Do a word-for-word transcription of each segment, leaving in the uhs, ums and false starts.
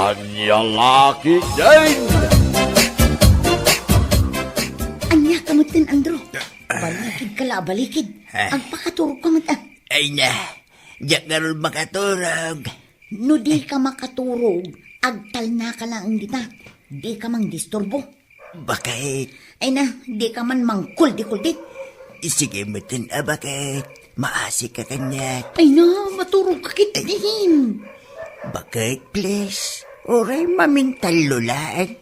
Ania la ketdin? Ania ka metten, Andrew? Balikid ka la, balikid. Eh. Agpakaturog ka met, ah. Ay na, diak ngarud makaturog. No di ka makaturog, agtalna ka laeng dita. Di ka mangdisturbo. Bakit? Ay na, di ka man mangkuldi-kuldit. Sige metten a bakit. Maasik ka kaniak. Ay na, maturog ka ketdin. Bakit, please? Uray mamintallo laeng.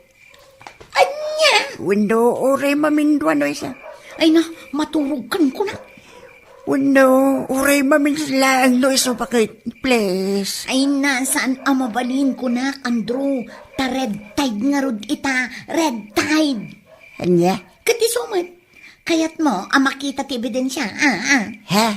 Ania? Wenno, uray mamindua no isa. Ay na, maturog kan kuna. Wenno, uray maminsan laeng no isu bakit, please. Ay na, saan a mabalin kunak, Andrew. Ta red tide ngarud ita, red tide. Ania? Ket isu met, kayatmo a makita ti ebidensia, ah, ah. Ha?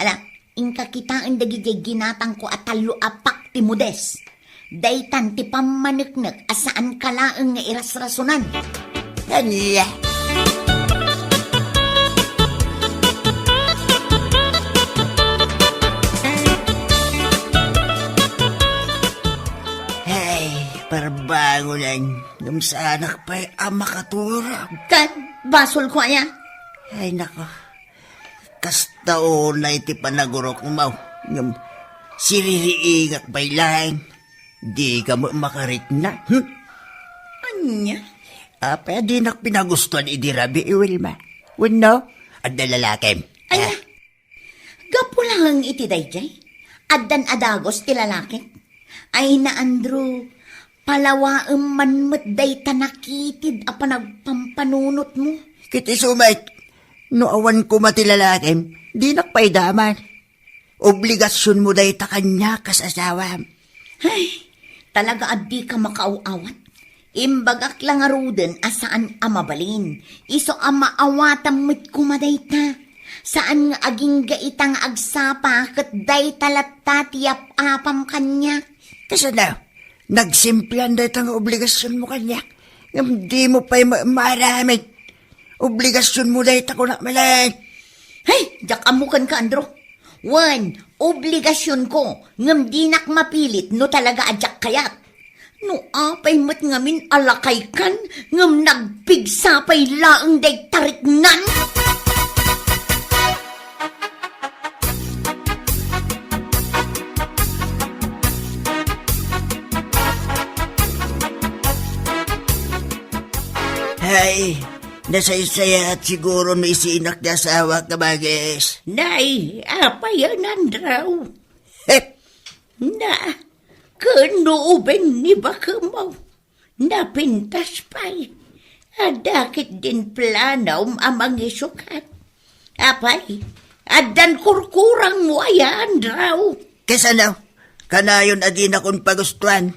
Ala, inka kitaen dagidiay ginatangko a tallo a pak ti modes. Daytan ti pammaneknek a saan ka laeng nga irasrasonan. Ania? Ay, parbangonan, ngem saanak pay a makaturog. Ket, basolko aya? Ay, nako. Kasta unay ti panagurokmo, ngem siririingak pay laeng. Dika met makarikna, hmm? Ania? Apay a dinak pinagustuan idi rabii, Wilma? Wenno, adda lalakim? Ania? Ah. Gapu laeng iti daydiay, addan a dagus ti lalakim? Ay na, Andrew, palawaem man met dayta nakitid a panagpampanunotmo. Ket isu met, no awan koma ti lalakim, dinak pay daman. Obligasionmo dayta kaniak kas asawam. Ay, talaga a dika makaaw-awat. Imbagak la ngaruden a saan a mabalin. Isu a maawatam met koma dayta. Saan nga agingga ita nga agsapa ket dayta latta ti yap-apam kaniak. Kasano? Nagsimplean dayta nga obligasionmo kaniak, ngem dimo pay ma-, maaramid. Obligasionmo dayta, kunak met laeng. Hey, diak ammo kenka, Andrew. Wen, obligasionko, ngem dinak mapilit no talaga a diak kayat. No apay met ngamin a lakaykan, ngem nagpigsa pay laeng dayta riknan? Hay, nasaysayaat siguro no isinak ti asawak, kabagis. Nay, apay a nanraw? Heh. Na, ken no uben ni bakemo, napintas pay. Adda ketdin planom a mangisukat. Apay, addan kurkurangmo aya, Andrew? Kasano? Kanayon a dinakon pagustuan.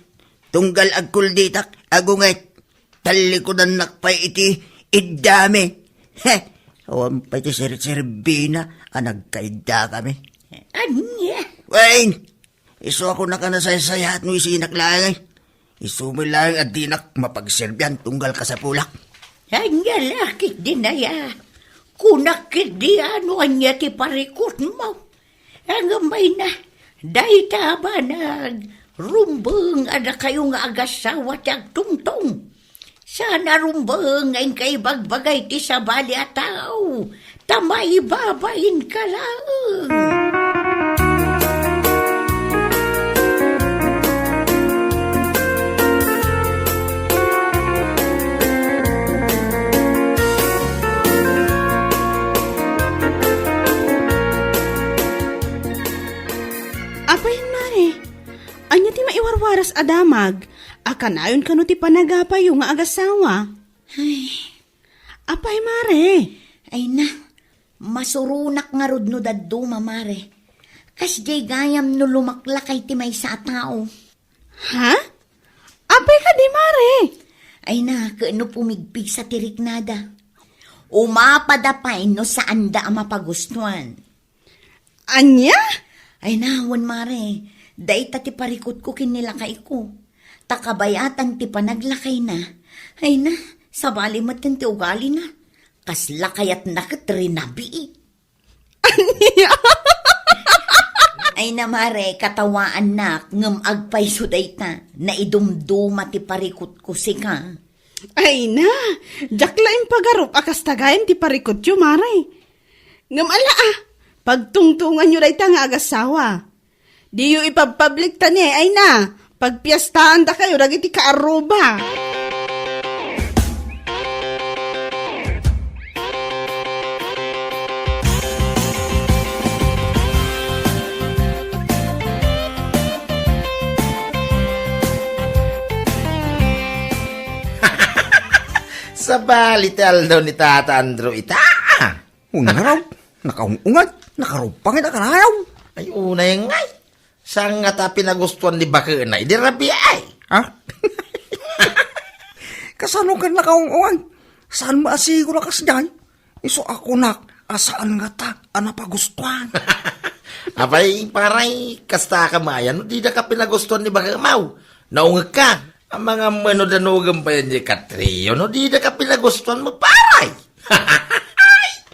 Tunggal agkulditak, agunget. Tallikudannak pay iti iddami. He, awan pay ti sirserbina a nagkaiddakami. Ania? Wen, isu a kunak a nasaysayaat no isinak laeng. Isu met laeng a dinak mapagserbian tunggal kasapulak. Ania la ketdin aya? Kunak ketdi a no ania ti parikutmo. Ngem ay na, dayta a banag, rumbeng a dakayo nga agasawa ti agtungtong. Saan a rumbeng nga inka ibagbaga iti sabali a tao, ta maibabainka laeng. Apay, Mare, ania ti maiwarwaras a damag a kanayon kano ti panagapayo nga agasawa? Ay. Apay, Mare? Ay na, masuronak ngarud no dadduma, Mare. Kasdiay gayam no lumaklakay ti maysa a tao. Ha? Apay kadi, Mare? Ay na, ket no pumigpigsa ti riknada. Umapada pay no saanda a mapagustuan. Ania? Ay na, wen, Mare, dayta ti parikutko ken ni lakayko. Ta kabayatan ti panaglakayna. Ay na, sabali metten ti ugalina. Kasla kayatna ket rinabii. Ania? Ay na, mare, katawaannak, ngem agpayso dayta, naidumduma ti parikutko sika. Ay na, diak la impagarup a kasta gayam ti parikutyo, mare. Ngem ala, ah, pagtungtunganyo dayta nga agasawa. Diyo ipabpablik ta ni, ay na, pagpiestaandakayo dagiti kaarruba. Sabali ti aldaw ni Tata Andrew ita. Unay raw, nakaung-ungan, nakarupang ita kanayaw. Ay, unay ngay. Saan nga ta pinagustuan ni bakena idi rabii ay? Ha? Kasano ken nakaung-ungan? Saan maasigo na kasdiay? Isu a kunak a saan nga ta a napagustuan. Apay, paray, kasta ka mayan no dida ka pinagustuan ni bakemaw. Naungek ka. Amangan met no danugem pay ni Katrio no dida ka pinagustuan mo, paray.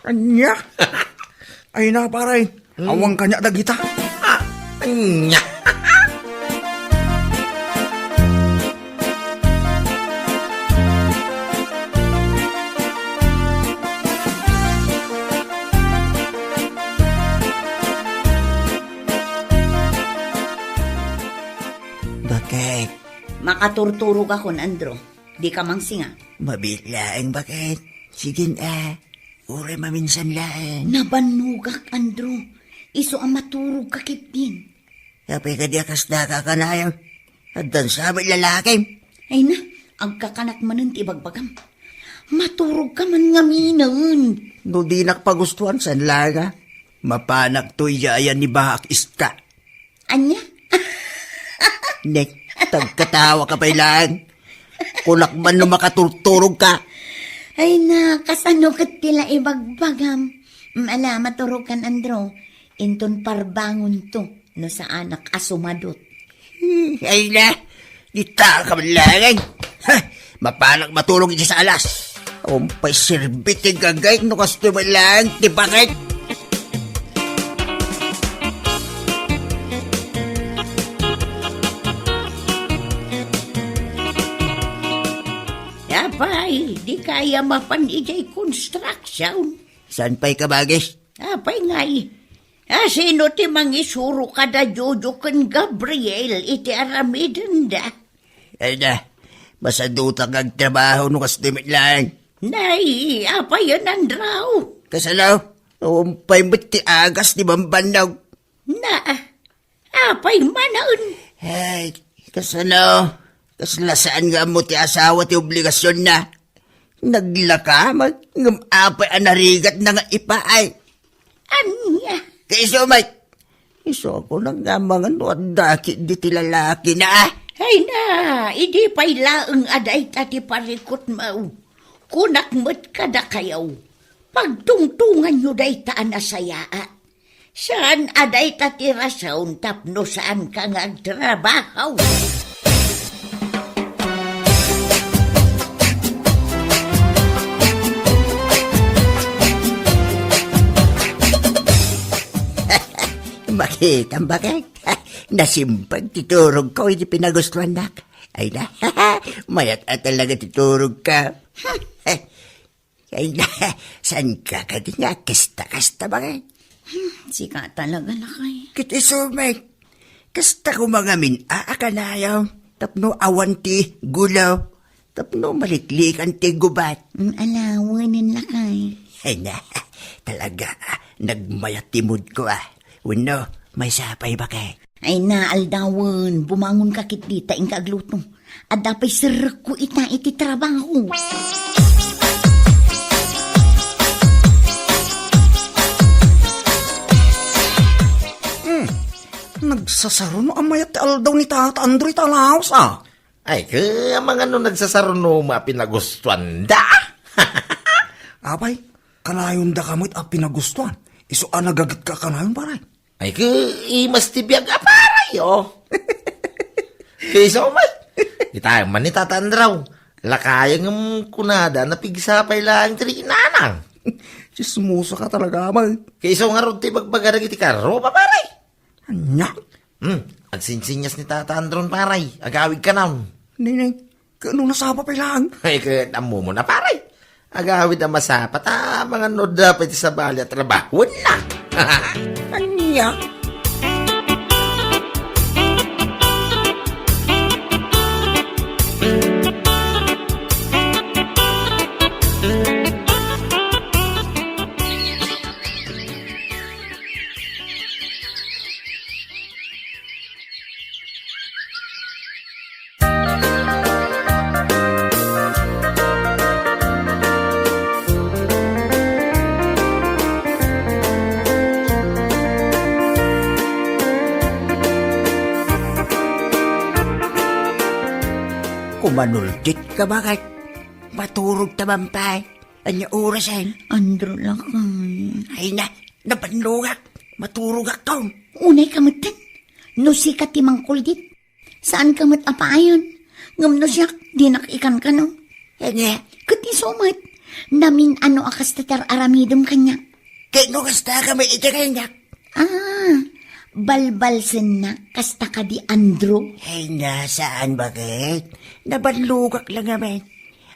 Ania? Ay na, paray. Hmm. Awan kaniak dagita. Ah, ania? Bakit? Makaturturogakon, Andrew. Dika mangsinga. Mabiit laeng, bakit? Sige na. Uray maminsan laeng. Nabannogak, Andrew. Isu a maturogka ketdin. Apay kadi a kasdaka kanayon? Addan sa met lalakim. Ay na, agkakanak manen ti ibagbagam. Maturogka man ngaminen. No dinak pagustuan, saan laeng a? Mapanakto idiay a nibaak iska. Ania? Nek, tagkatawa ka pay laeng. Kunak man no makaturturog ka. Ay na, kasano ket ti la ibagbagam? Mm, ala, maturog kan, Andrew. Inton parbangonto, no saanak a sumadot. Hmm, ay na, dita ka man laeng. Ha, mapanak maturog iti salas. Umpay serbi ti gagayk no kastoy met laeng ti bakit. Apay, dika aya mapan idiay construction? Saan pay, kabagis? Apay ngay, a sino ti mangisuro kada Jojo ken Gabriel iti aramidenda? Ay na, masadutak nga agtrabaho no kastoy met laeng. Nay, apayen, Andrew? Kasano? Umpay met ti agas ti bambannog. Na, apay manen? Ay, kasano? Kasla saan nga ammo ti asawa ti obligasionna. Naglaka met, ngem apay a narigatna nga ipaay? Ania? Kaiso met. Isu a kunak nga amangan no adda ketdi ti lalakina. Ay na, idi pay laeng a dayta ti parikutmo. Kunak met kadakayo, pagtungtonganyo dayta a nasayaat. Saan a dayta ti rason tapno saanka nga agtrabaho. Makitam, bakit? Nasimbag ti turogko iti pinagustuannak. Ay na, mayat a talaga ti turogka. Ay na, saanka kadi nga kasta-kasta, bakit? Hmm, sika talaga, lakay. Ket isu met, kasta koma ngamin a kanayon, tapno awan ti gulo, tapno maliklikan ti gubat. Mm, ala, wenen, lakay. Ay na, talaga, nagmayat ti moodko, ah. Wenno, maysa pay, bakit? Ay na, aldawen, bumangonka ketdi ta inka agluto. Adda pay serrekko ita iti trabaho. Hmm. Nagsasaruno a mayat ti aldaw ni Tata Andrew ita a laos, ah. Ay, ket amangan no nagsasaruno met a pinagustuanda. Apay, kanayondaka met a pinagustuan. Isu a nagagetka kanayon, pare. Ay, ke, imas ti biag a paray, oh. Kaysa umay. Ita man ni Tata Andraw. Lakayang ngem kunada, napigsa pay laeng ti inanang. Chismosa ka talaga, man. Kaysa ngarud ti bagbaga dagiti karro, paparay. Ania? Hmm, agsinsinyas ni Tata Andron, pare. Agawid ka na. Nene, kano nasapa pay lang? Ay, ket ammom a, pare. Agawid a masapa, ta mangan no adda pay ti sabali a trabahoenna. Ania? Kumanultit ka, baket? Maturog ta man pay. Ania orasen? Andro, lakay. Ay na, nabannogak. Maturogak ton. Unay ka metten. No sika ti mangkuldit, saan ka met a paayon. Ngem no siak, dinak ikankano. Ania? Ket isu met, namin-ano a kasta ti ar-aramidem kaniak. Ket no kasta ka met iti kaniak? Ah, balbalsennak, kasta kadi, Andro? Ay na, saan, baket? Nabannogak la ngamin.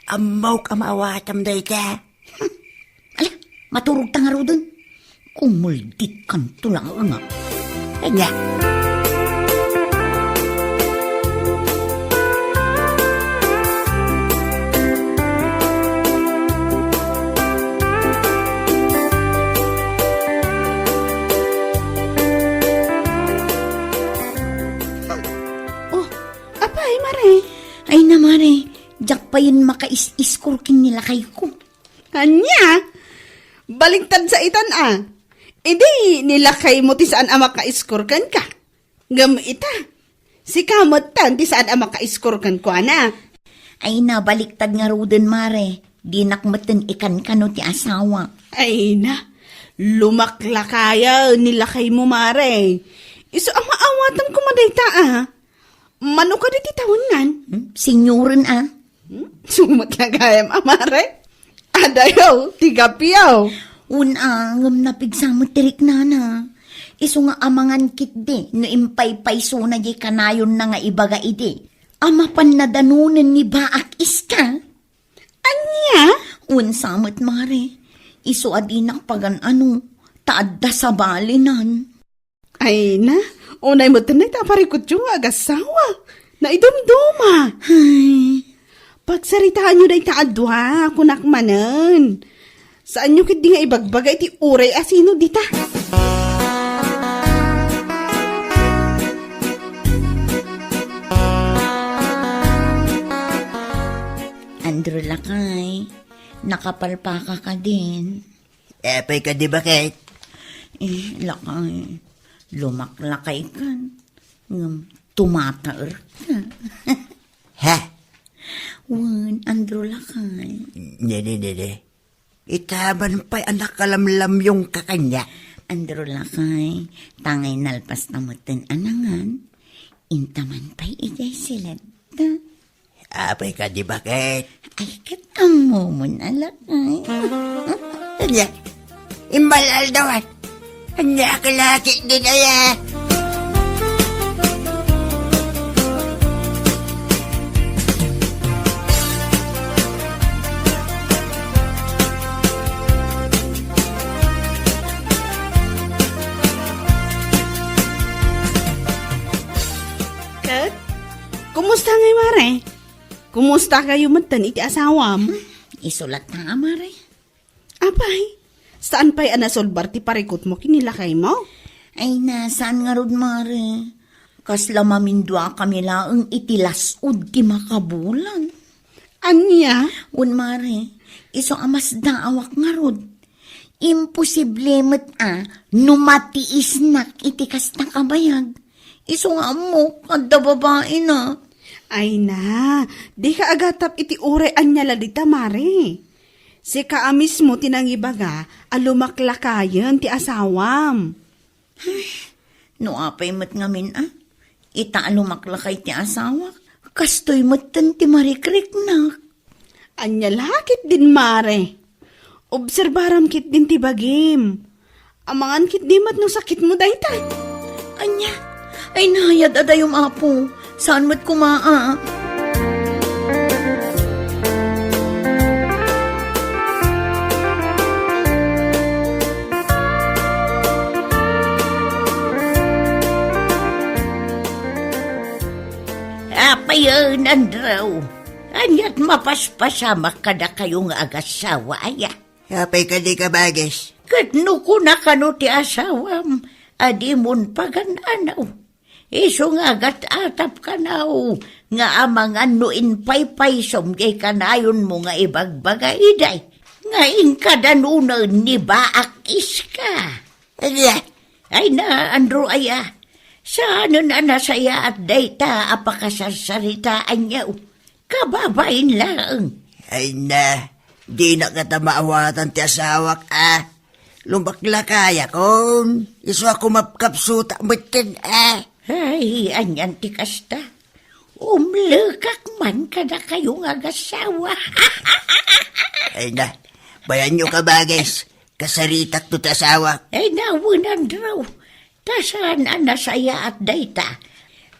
Ammok a maawatam dayta. Ala, maturog ta ngaruden. Kumuldit kanto laeng a. Ania? Oh, apay, mare? Ay na, mare, diak payen makais-iskor ken ni lakayko. Ania? Baliktad sa itan a. Idi ni lakaymo ti saan a makaiskor kenka. Ngem ita, sika metten ti saan a makaiskor kenkuana. Ay na, baliktad ngaruden, mare. Dinak metten ikankano ti asawa. Ay na, lumaklakayen ni lakaymo, mare. Isu a maawatam koma dayta a. Mano kadi ti tawennan? Hmm? Senyoren a. Hmm? Sumat na gayam a, mare. Adayo, ti gapiyo. Una, ngem napigsa met ti riknana. Isu nga amangan ketdi no impaypaysona diay kanayonna nga ibaga idi a mapan nadanonen ni Baak Iska. Ania? Unsa met, mare? Isu a dinak pagan-ano, ta adda sabalinan. Ay na, unay met dayta a parikutyo nga agassawa. Naidumduma. Ay. Pagsaritaanyo dayta a dua, kunak manen. Saanyo ketdi nga ibagbaga iti uray a sino dita. Andrew, lakay, nakapalpaka kadin. Apay kadi, baket? Eh, lakay, lumaklakay kan. Ngem tumataer ka. Ha? Wen, Andrew, lakay. Nene, nene. Ita man pay a nakalamlamyong ka kaniak. Andrew, lakay, tangay nalpas ta metten a nangan, inta man pay idiay siled ta. Apay kadi, baket? Ay, ket ammom a, lakay. Ania, imbal-aldawan. Ania, kalaki din aya. Ket, kumusta ngay, mare? Kumusta kayo metten iti asawam? Hmm, isu latta, mare. Apay, saan pay a nasolbar ti parikutmo ken ni lakaymo? Ay na, saan ngarud, mare. Kasla mamindua kami laeng iti las-ud ti makabulan. Ania? Wen, mare, isu a masdaawak ngarud. Imposible met a no matiisnak iti kasta a bayag. Isu nga ammok, adda babaina. Ay na, dika agatap iti uray ania la dita, mare. Sika a mismo ti nangibaga a lumaklakayen ti asawam. Ay, no apay met ngamin a, ita a lumaklakay ti asawak, kastoy metten ti marikriknak. Ania la ketdin, mare? Obserbaram ketdin ti bagim. Amangan ketdi met no sakitmo dayta. Ania? Ay, nayad a dayum, Apo. Saan met koma a? Apayen, Andrew. Aniat mapaspasamak kadakayo nga agassawa, aya? Apay kadi, Kabagis? Ket no kuna kano ti asawam a dimon pagan-anaw, isu nga agat-atap kanaw nga amangan no impaypaysom jay kanayonmo nga ibagbaga idiay nga inkadanunen ni Baak Iska. Ania? Ay na, Andrew, aya. Saanen a nasayaat dayta a pakasarsaritaayo. Kababain laeng. Ay na, dinak ngata maawatan ti asawak a. Lumaklakayakon, isu a kumapkapsutak metten a. Ay, anian ti kasta? Umlekak man kadakayo nga agassawa. Ay na, bayanyo, Kabagis. Kasaritak to ti asawak. Ay, nawen, Andrew. Ta saan a nasayaat dayta.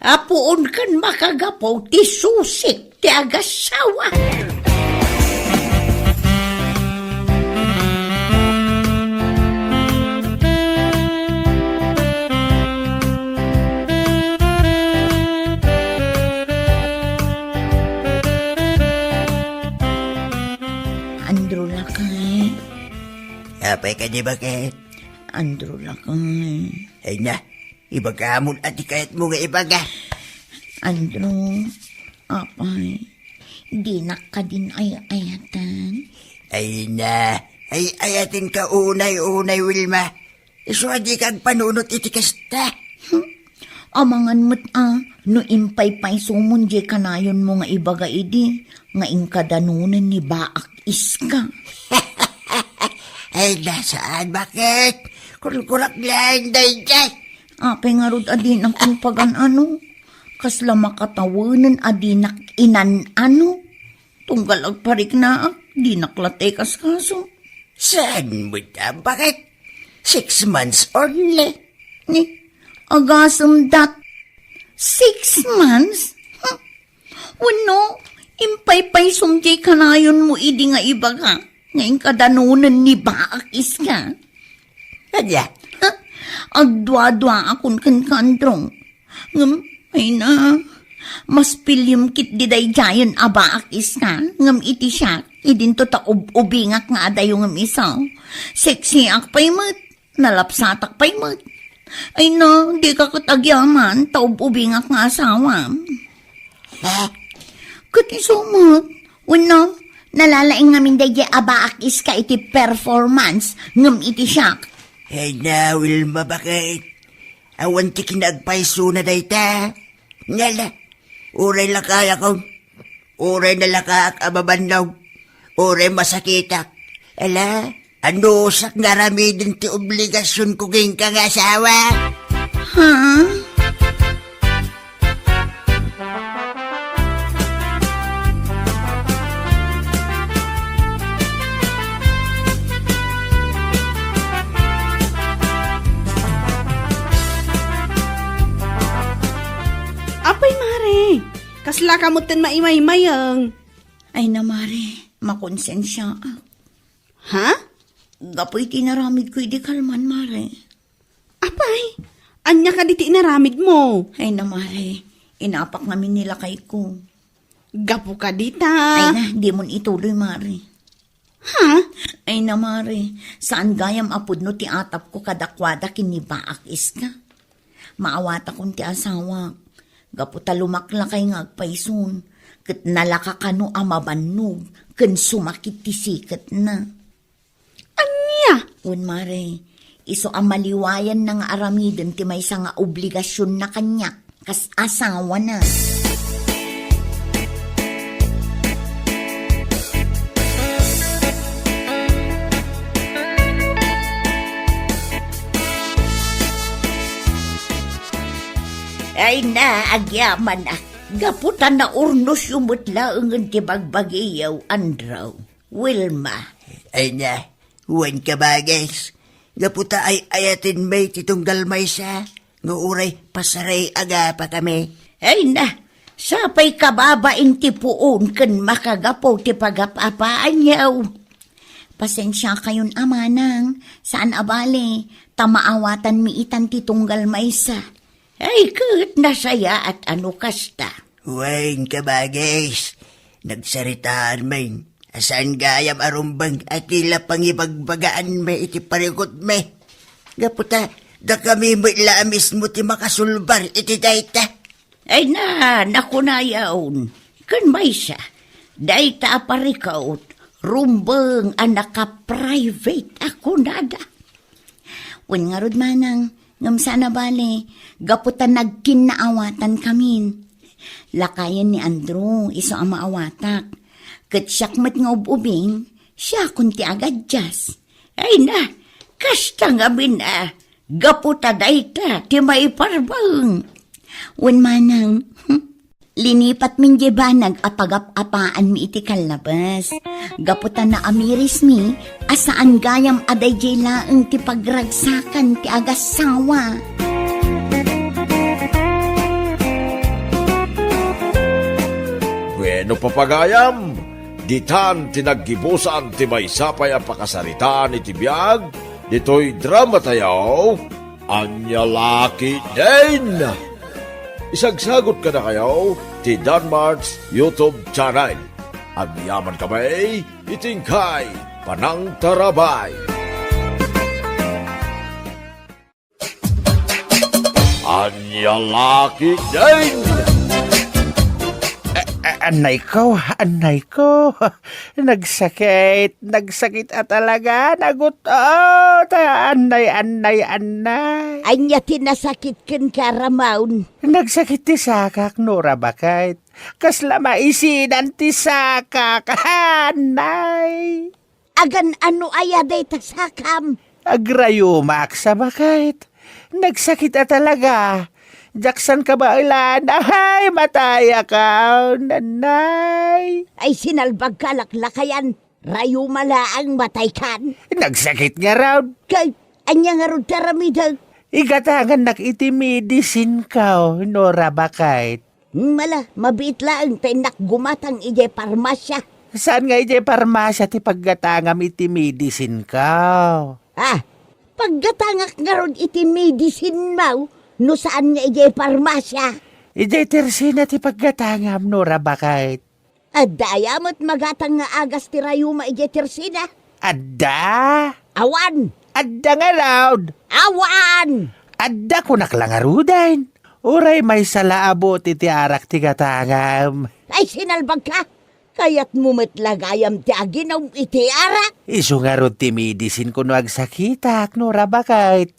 Apuon ken makagapu ti susik ti agassawa. Andrew lakay. Apay kadi, baket? Andrew lakay. Ay na, ibagamon a ti kayatmo nga ibaga. Andrew, apay, dinak kadin ay-ayatan? Ay na, ay-ayatenka unay-unay, Wilma. Isu a dika agpanunot iti kasta. Hmm? Amangan met a, no impaypaysomon jay kanayonmo nga ibaga idi, nga inkadanunen ni Baak Iska. Ay, nasaan, baket? Kurkurak laeng daydiay. Apay ngarud a dinak pagan-ano? Kasla makatawenen a dinak inan-ano? Tunggal agpariknaak, dinak la ti kaskaso. Saan met a, baket? Six months only. Ni, agasem dat. Six months? Huh? Wenno, impaypaysom jay kanayonmo idi nga ibaga nga inkadanunen ni Baak Iska. Ania? Huh? Agduaduaakon kenka, Andrew. Ngem, ay na, mas piliem ketdi daydiayen a Baak Iska, ngem iti siak, idinto ta ub-ubingak nga adayo ngem isu. Seksiak pay met, nalapsatak pay met. Ay na, dika ket agyaman ta ub-ubingak nga asawa. Ha? Ket isu met, wenno, nalalaing ngamin daydiay a Baak Iska iti performance, ngem iti siak. Ay na, Wilma, baket? Awan ti kinaagpaysona dayta. Ngala, uray lakayakon, uray nalakaak a mabannog, uray masakitak. Ala, anusak nga aramiden ti obligasionko kenka nga asawa. Ha? Apay, Mare, kasla ka metten maimaymayeng? Ay na, Mare, makonsensiaak. Ha? Gapu iti naramidko idi kalman, Mare. Apay, ania kadi ti inaramidmo? Ay na, Mare, inapak ngamin ni lakayko. Gapu kadita. Ay na, dimon ituloy, Mare. Ha? Ay na, Mare, saan gayam a pudno ti atapko kadakuada ken ni Baak Iska. Maawatakon ti asawak, gapu ta lumaklakay nga agpayson, ket nalaka kano a mabannog ken sumakit ti siketna. Ania? Wen, Mare, isu a maliwayanna nga aramiden ti maysa nga obligasionna kaniak kas asawana. Ay na, agyamanak. Gapu ta naurnosyo met laengen ti bagbagiyo, Andrew. Wilma. Ay na, wen, Kabagis. Gapu ta ay-ayatenmi ti tunggal maysa. No uray, pasarag-apakami. Ay na, sapay kababain ti puon ken makagapu ti pagap-apaanyo. Pasensiakayon a manang, saan a bale, ta maawatanmi itan ti tunggal maysa. Ay, ket nasayaat a no kasta. Wen, kabagis, nagsaritaanmi a saan gayam a rumbeng a ti la pangibagbagaanmi iti parikutmi. Gapu ta, dakami met la a mismo ti makasulbar iti dayta. Ay na, nakunayon, ken maysa, dayta a parikut, rumbeng a naka-private a kunada. Wen ngarud manang, ngem saan a bale, gapu ta nagkinnaawatan kamin. Lakayen ni Andrew, isu a maawatak. Ket siak met nga ub-ubing, siakon ti agadjas. Ay na, kasta ngamin a, gapu ta dayta ti maiparbeng. Wen manang, linipatmin diay banag a pagap-apaanmi iti kallabas. Gapu ta naamirismi a saan gayam a daydiay laeng ti pagragsakan ti agassawa. Bueno, papagayam, ditan ti naggibusan ti maysa pay a pakasaritaan iti biag ditoy dramatayo. Ania la ketdin? Isagsagot kadakayo ti Danmart's YouTube channel. Agyamankami iti inkay panangtarabay. Ania la ketdin? A-, a-, annayko, annayko. Nagsakit, nagsakit a talaga, nagut-, ah, ta-, annay, annay, annay. Ania ti nasakit kenka, Ramon? Nagsakit ti sakak, Nora, baket. Kasla maisinan ti sakak, annay. Agan ano aya dayta sakam? Agrayomak sa baket. Nagsakit a talaga. Diak san kabaelan. Ay, matayaka, nanay. Ay, sinalbagka laklakayan. Rayuma laeng mataykan. Nagsakit ngarud. Kay, ania ngarud ti aramidek? Igatangannak iti medicine ko, Nora, baket. Mala, mabiit laeng ta innak gumatang idiay parmasia. Saan nga idiay parmasia ti paggatangam iti medicine ko? Ah, paggatangak ngarud iti medicine mo, no saan nga idiay parmasia? Idiay Tersina ti paggatangam, Nora, baket. Adda aya met magatang nga agas ti rayuma idiay Tersina? Adda? Awan. Adda ngarud? Awan. Adda, kunak la ngaruden. Uray maysa la a bote ti arak ti gatangam. Ay, sinalbagka! Kayatmo met la gayam ti aginum iti arak? Isu ngarud ti medicine ko no agsakitak, Nora, baket.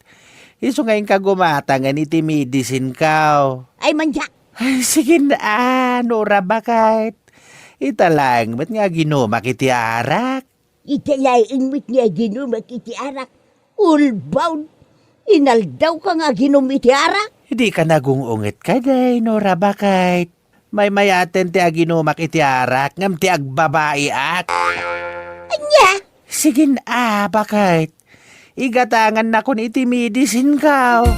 Isu nga inka gumatangen iti medicine ko. Ay, manyak! Ay, sige na, Nora, baket. Ita laeng met nga aginumak iti arak. Ita laeng met nga aginumak iti arak. Ulbaw! Inaldawka nga aginum iti arak? Dika nagung-unget kadi, Nora, baket. Maymayaten ti aginumak iti arak, ngem ti agbabaiak. Ania? Sige na, baket. Igatangannakon iti medicine ko.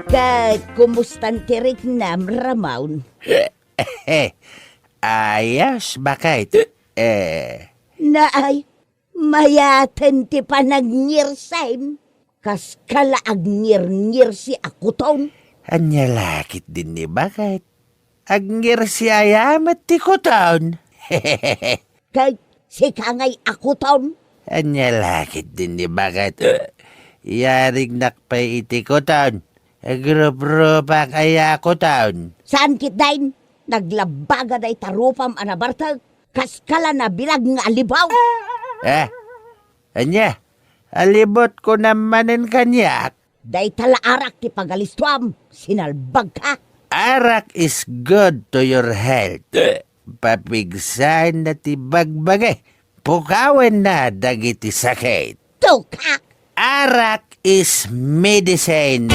Ket kumustan ti riknam, Ramon? Ayos, baket. Eh. Naay, mayaten ti panagngirsim. Kaskala agngirngirsi a kuton. Ania la ketdin ni, baket? Agngirsi aya met ti kuton? Ket sika ngay a kuton? Ania la ketdin ni, baket? Yarignak pay iti kuton. Agruprupak aya kuton. Saan ketdin? Naglabaga dayta rupam a nabartek. Kaskala nabilag nga alibaw. Eh? Ania? Alibotko manen kaniak? Dayta la arak ti pagalistuam, sinalbagka. Arak is good to your health. Papigsaenna ti bagbagi, pukawenna dagiti sakit. Tukak! Arak is medicine.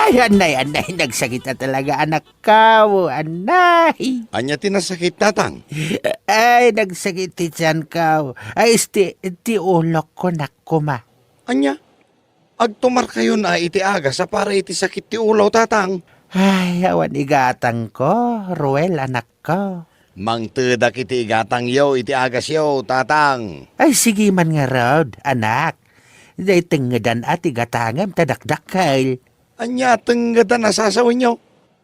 Ay, anay, anay, nagsakit a talaga, anakko, anay. Ania ti nasakit, tatang? Ay, nagsakit ti tiyanko. Ay, isti, ti ulokko, nak, koma. Ania? Agtumarkayon a iti agas a para iti sakit ti ulo, tatang. Ay, awan igatangko, Ruel, anakko. Mangtedak iti igatangyo iti agasyo, tatang. Ay, sige man ngarud, anak. Daytoy tengngedan a ti gatangem ta dakdakkel. Ania a tengngedan a sasawenyo?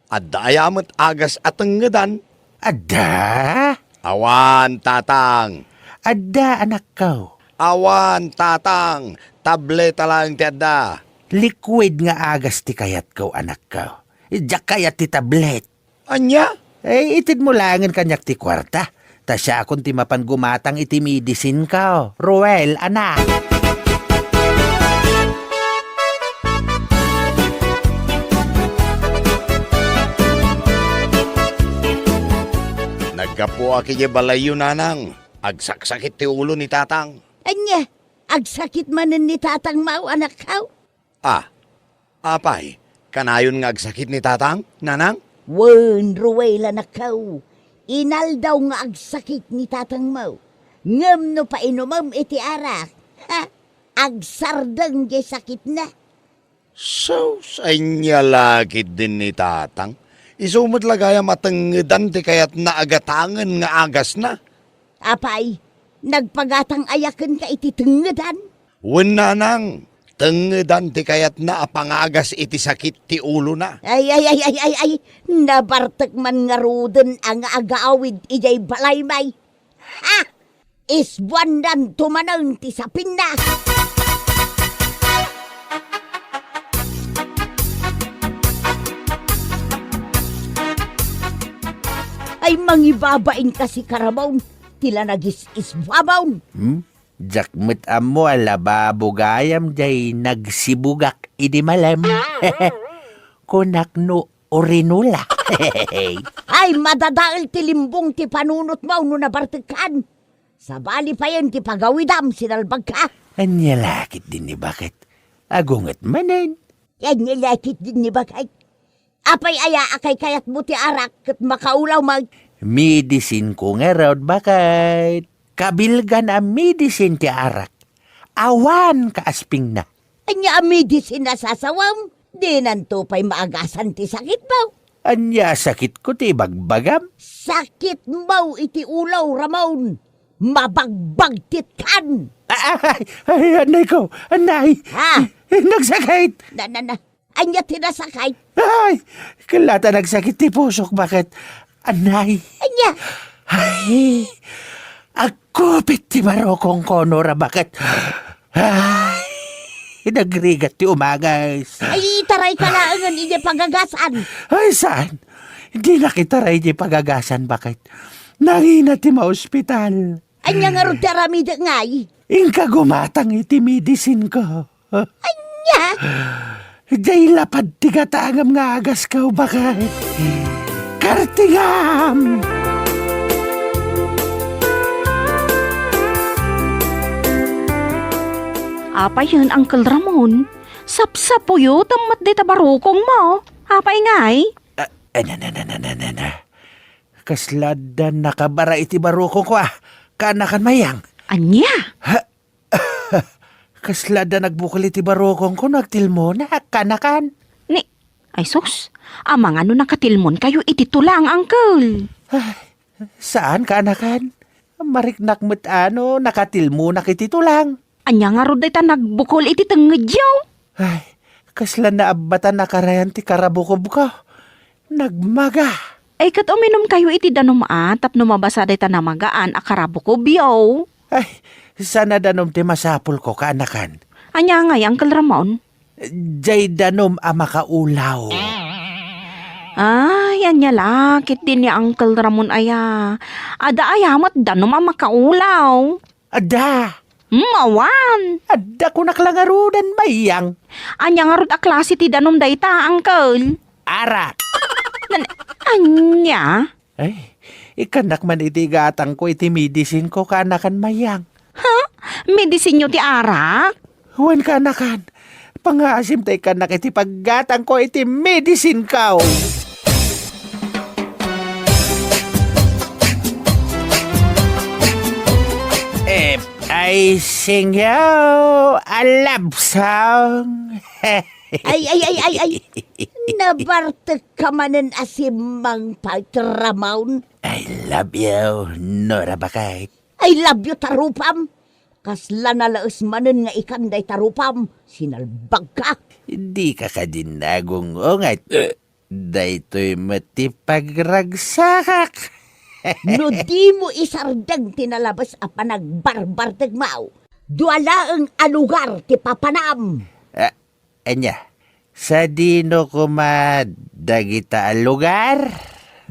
Adda aya met agas a tengngedan? Adda? Awan, tatang. Adda, anakko. Awan, tatang. Tableta laeng ti adda. Liquid nga agas ti kayatko, anakko. Diak kayat ti tablet. Ania? Eh, itedmo laengen kaniak ti kuarta. Ta siakon ti mapan gumatang iti medicinko. Ruel, anak. Naggapuak idiay balayyo, nanang. Agsaksakit ti ulo ni tatang. Ania? Agsakit manen ni tatangmo, anakko? Ah, apay, kanayon nga agsakit ni tatang, nanang? Wen, Ruel, anakko. Inaldaw nga agsakit ni tatangmo. Ngem no painumem iti arak, ha, agsardeng diay sakitna. Sus, ania la ketdin ni tatang? Isu met la gayam a tengngedan ti kayatna a gatangen nga agasna. Apay, nagpagatang aya kenka iti tengngedan? Wen, nanang, tengngedan ti kayatna a pangagas iti sakit ti ulona. Ay, ay, ay, ay, ay, ay, nabartek man ngaruden a nga agawid idiay balaymi. Ha! Isbuannanto manen ti sapinna. Ay, mangibabain kasi, Karamon, ti la nagis-isbuamon. Hmm? Diak met ammo a lababo gayam diay nagsibugak idi malem. Kunak no urinola. Ay, madadael ti limbong ti panunotmo no nabartekkan. Sabali payen ti pagawidam, sinalbagka. Ania la ketdin ni baket? Agunget manen. Ania la ketdin ni baket? Apay aya a kaykayatmo ti arak ket makaulaw met? Medicinko ngarud, baket. Kabilgan a medicine ti arak. Awan kaaspingna. Ania a medicine a sasawem? Dinanto pay maagasan ti sakitmo. Ania a sakitko ti ibagbagam? Sakitmo iti ulo, Ramon. Mabagbagtitkan. Ay, ay, ay, anay ko, anay. Ha? Nagsakit. Na, na, na. Ania ti nasakit? Ay, kella ta nagsakit ti pusok, baket? Anay. Ania? Ay, agkupit ti barukongko, Nora, baket? Ay, nagrigat ti umagas. Ay, itarayka laengen idiay pagagasan. Ay, saan? Dinak itaray idiay pagagasan, baket? Nangina ti maospital. Ania ngarud ti aramidek ngay? Inka gumatang iti medicinko. Ania? Diay lapad ti gatangem nga agasko, baket. Kartingam! Apay yen, Uncle Ramon? Sapsapuyotem met dayta barukongmo. Apay ngay? Ah, ah, na, na, na. Kasla adda nakabara iti barukongko, ah. Kaanakan, Mayang. Ania? Ha? Kasla adda nagbukel iti barukongko no agtilmonak, kaanakan. Ni, ay sus, amangan no nakatilmonkayo iti tulang, Uncle? Ay, saan, kaanakan. Mariknak met a no nakatilmonak iti tulang. Ania ngarud dayta nagbukel iti tengngedyo? Ay, kasla naabbatan a karayan ti karabukobko. Nagmaga. Ay, ket uminumkayo iti danum a tapno mabasa dayta namagaan a karabukobyo. Ay, saan a danum ti masapulko, kaanakan. Ania ngay, Uncle Ramon? Diay danum a makaulaw. Ay, ania la ketdin ni Uncle Ramon aya? Adda aya met danum a makaulaw? Adda. Hmm, awan. Adda, kunak la ngaruden, Mayang. Ania ngarud a klase ti danum dayta, Uncle? Arak. Nan-, ania? Ay, ikkannak man iti igatangko iti medicinko, kaanakan, Mayang. Ha? Medicinyo ti arak? Wen, kaanakan. Pangaasim ta ikkannak iti paggatangko iti medisinko. If I sing you a love song. Ay, ay, ay, ay, ay. Nabartekka manen a simmangpet, Ramon. I love you, Nora Bakay. I love you, tarupam. Kasla nalaes manen nga ikan dayta rupam, sinalbagka. Dika kadi nagung-unget. Daytoy met ti pagragsakak. No dimo isardeng ti nalabes a panagbarbartegmo, dua laeng a lugar ti papanam. Ah, ania, sadino koma dagita a lugar?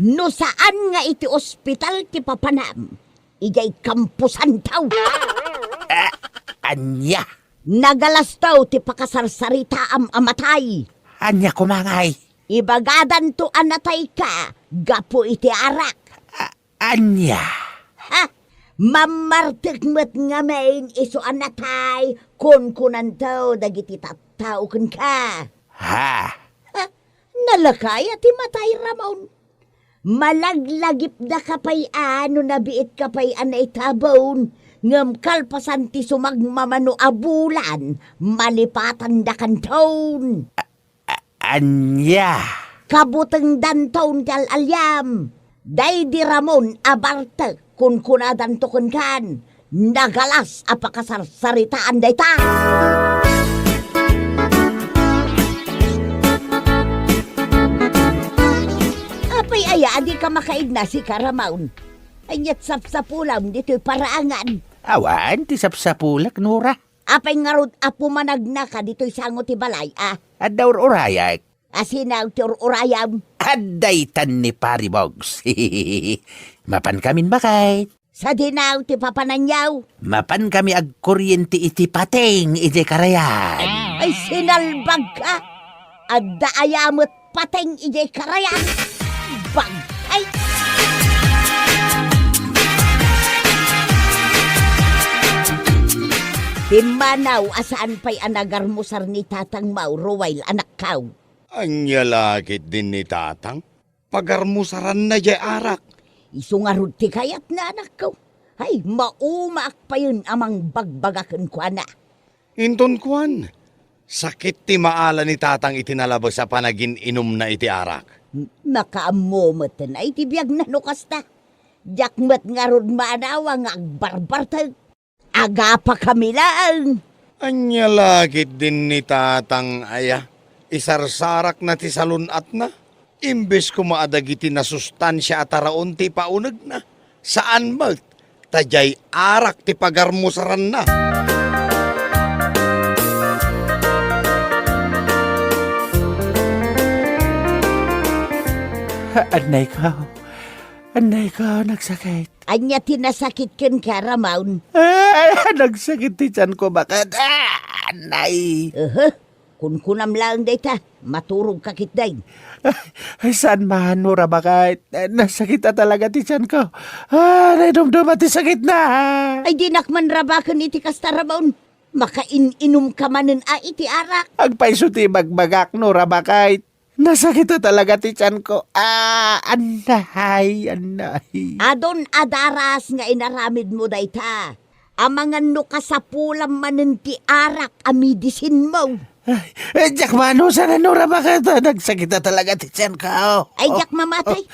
No saan nga iti ospital ti papanam, idiay kamposanto. Ah, ania? Nagalasto ti pakasarsaritaam a matay. Ania koma ngay? Ibagadanto a natayka gapu iti arak. A-, ania? Ha? Mammartek met ngamin isu a natay, kunkunanto dagiti tattao kenka. Ha? Ha? Nalaka aya ti matay, Ramon? Malaglagipdaka pay a no nabiitka pay a naitabon, ngem kalpasan ti sumagmamano a bulan, malipatandakanton. A-, ania? Kabutengdanton ti al-aliam. Daydi Ramon a bartek, kunkunadanto kenkan. Nagalas a pakasarsaritaan dayta. Apay aya a dika makaigna, sika, Ramon? Ania't sapsapulam ditoy paraangan? Awan ti sapsapulak, Nora. Apay ngarud a pumanagnaka ditoy sango ti balay, a? Adda ur-urayak. Asino ti ur-urayam? Adda itan ni Pari Bogs. Mapankamin, Bakay. Sadino ti papananyo? Mapankami agkuryente iti pateng idiay karayan. Ay, sinalbagka! Adda aya met pateng idiay karayan? Bag-, ay! Pimmanaw a saan pay a nagarmusar ni Tatang Mauro, Ruel, anakko. Ania la ketdin ni Tatang? Pagarmusaranna diay arak. Isu ngarud ti kayatna, anakko. Ay, maumaak payen a mangbagbaga kenkuana. Inton kuan, sakit ti maala ni Tatang iti nalabes a panagin-inumna iti arak. M-, makaammo metten a iti biagna no kasta. Diak met ngarud maanawa nga agbarbartek. Agapakami laeng. Ania la ketdin ni Tatang aya? Isarsarakna ti salun-atna. Imbes koma a dagiti nasustansia a taraon ti ipaunegna. Saan met, ta diay arak ti pagarmusaranna. Annay ko. Annay ko, nagsakit. Ania ti nasakit kenka, Ramon? Ah, nagsakit ti tianko, Bakay. Ah, nay. Aha. Kunkunam laeng dayta. Maturogka ketdin. Ay, saan man, Nora, Bakay. Nasakit a talaga ti tianko. Ah, naidumduma ti sakitna. Ay, dinak man rabaken iti kasta, Ramon. Makain-inumka manen a iti arak. Agpayso ti ibagbagak, Nora, Bakay. Nasakit a talaga ti tianko. Ah, annay, annay. Adun a daras nga inaramidmo dayta. Amangan no kasapulam manen ti arak a medisinmo. Ay, eh, diak manusan, Nora, Bakay. Nagsakit a talaga ti tianko. Ay, diak mamatay.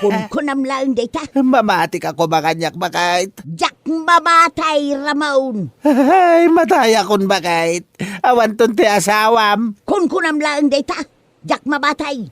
Kunkunam laeng dayta. Mamatika koma kaniak, Bakay. Diak mamatay, Ramon. Ay, matayakon, Bakay. Awanton ti asawam. Kunkunam laeng dayta. Diak mamatay.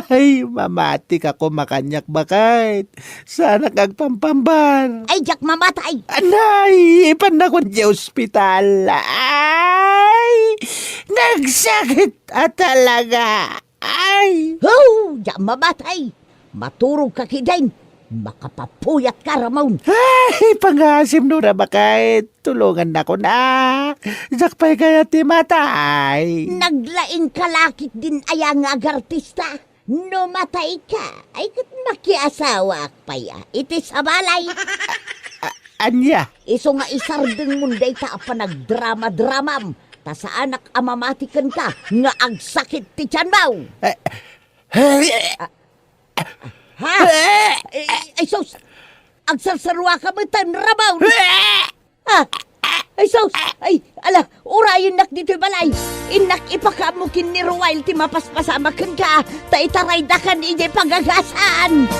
Ay, mamatika koma kaniak, Bakay. Saanak nga agpampambar. Ay, diak mamatay. Anay, ipannakon diay ospital. Ay, nagsakit a talaga. Ay. Ho, diak mamatay. Maturogka ketdin. Makapapuyatka, Ramon. Ay, pangaasim, Nora, Bakay. Tulongannakon a. Diak pay kayat ti matay. Naglaingka la ketdin aya nga agartista. No matayka, ay ket makiasawaak pay a iti sabalay. A-, ania? Isu nga isardengmon dayta a panagdrama-dramam. Ta saanak a mamati kenka nga agsakit ti tianmo. Eh, eh, Ha? Eh, eh, ay, sus! Agsarsaruaka metten, Ramon! Ah! Ay, sus! Ay, ala, urayennak ditoy balay! Innak ipakaammo ken ni Ruel ti mapaspasamak kenka, ta itaraydakan idiay pagagasan!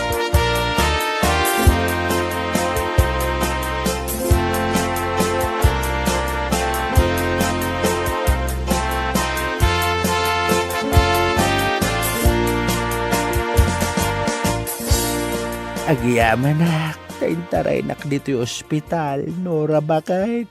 Agyamanak, ta intaraynak ditoy ospital, Nora, baket.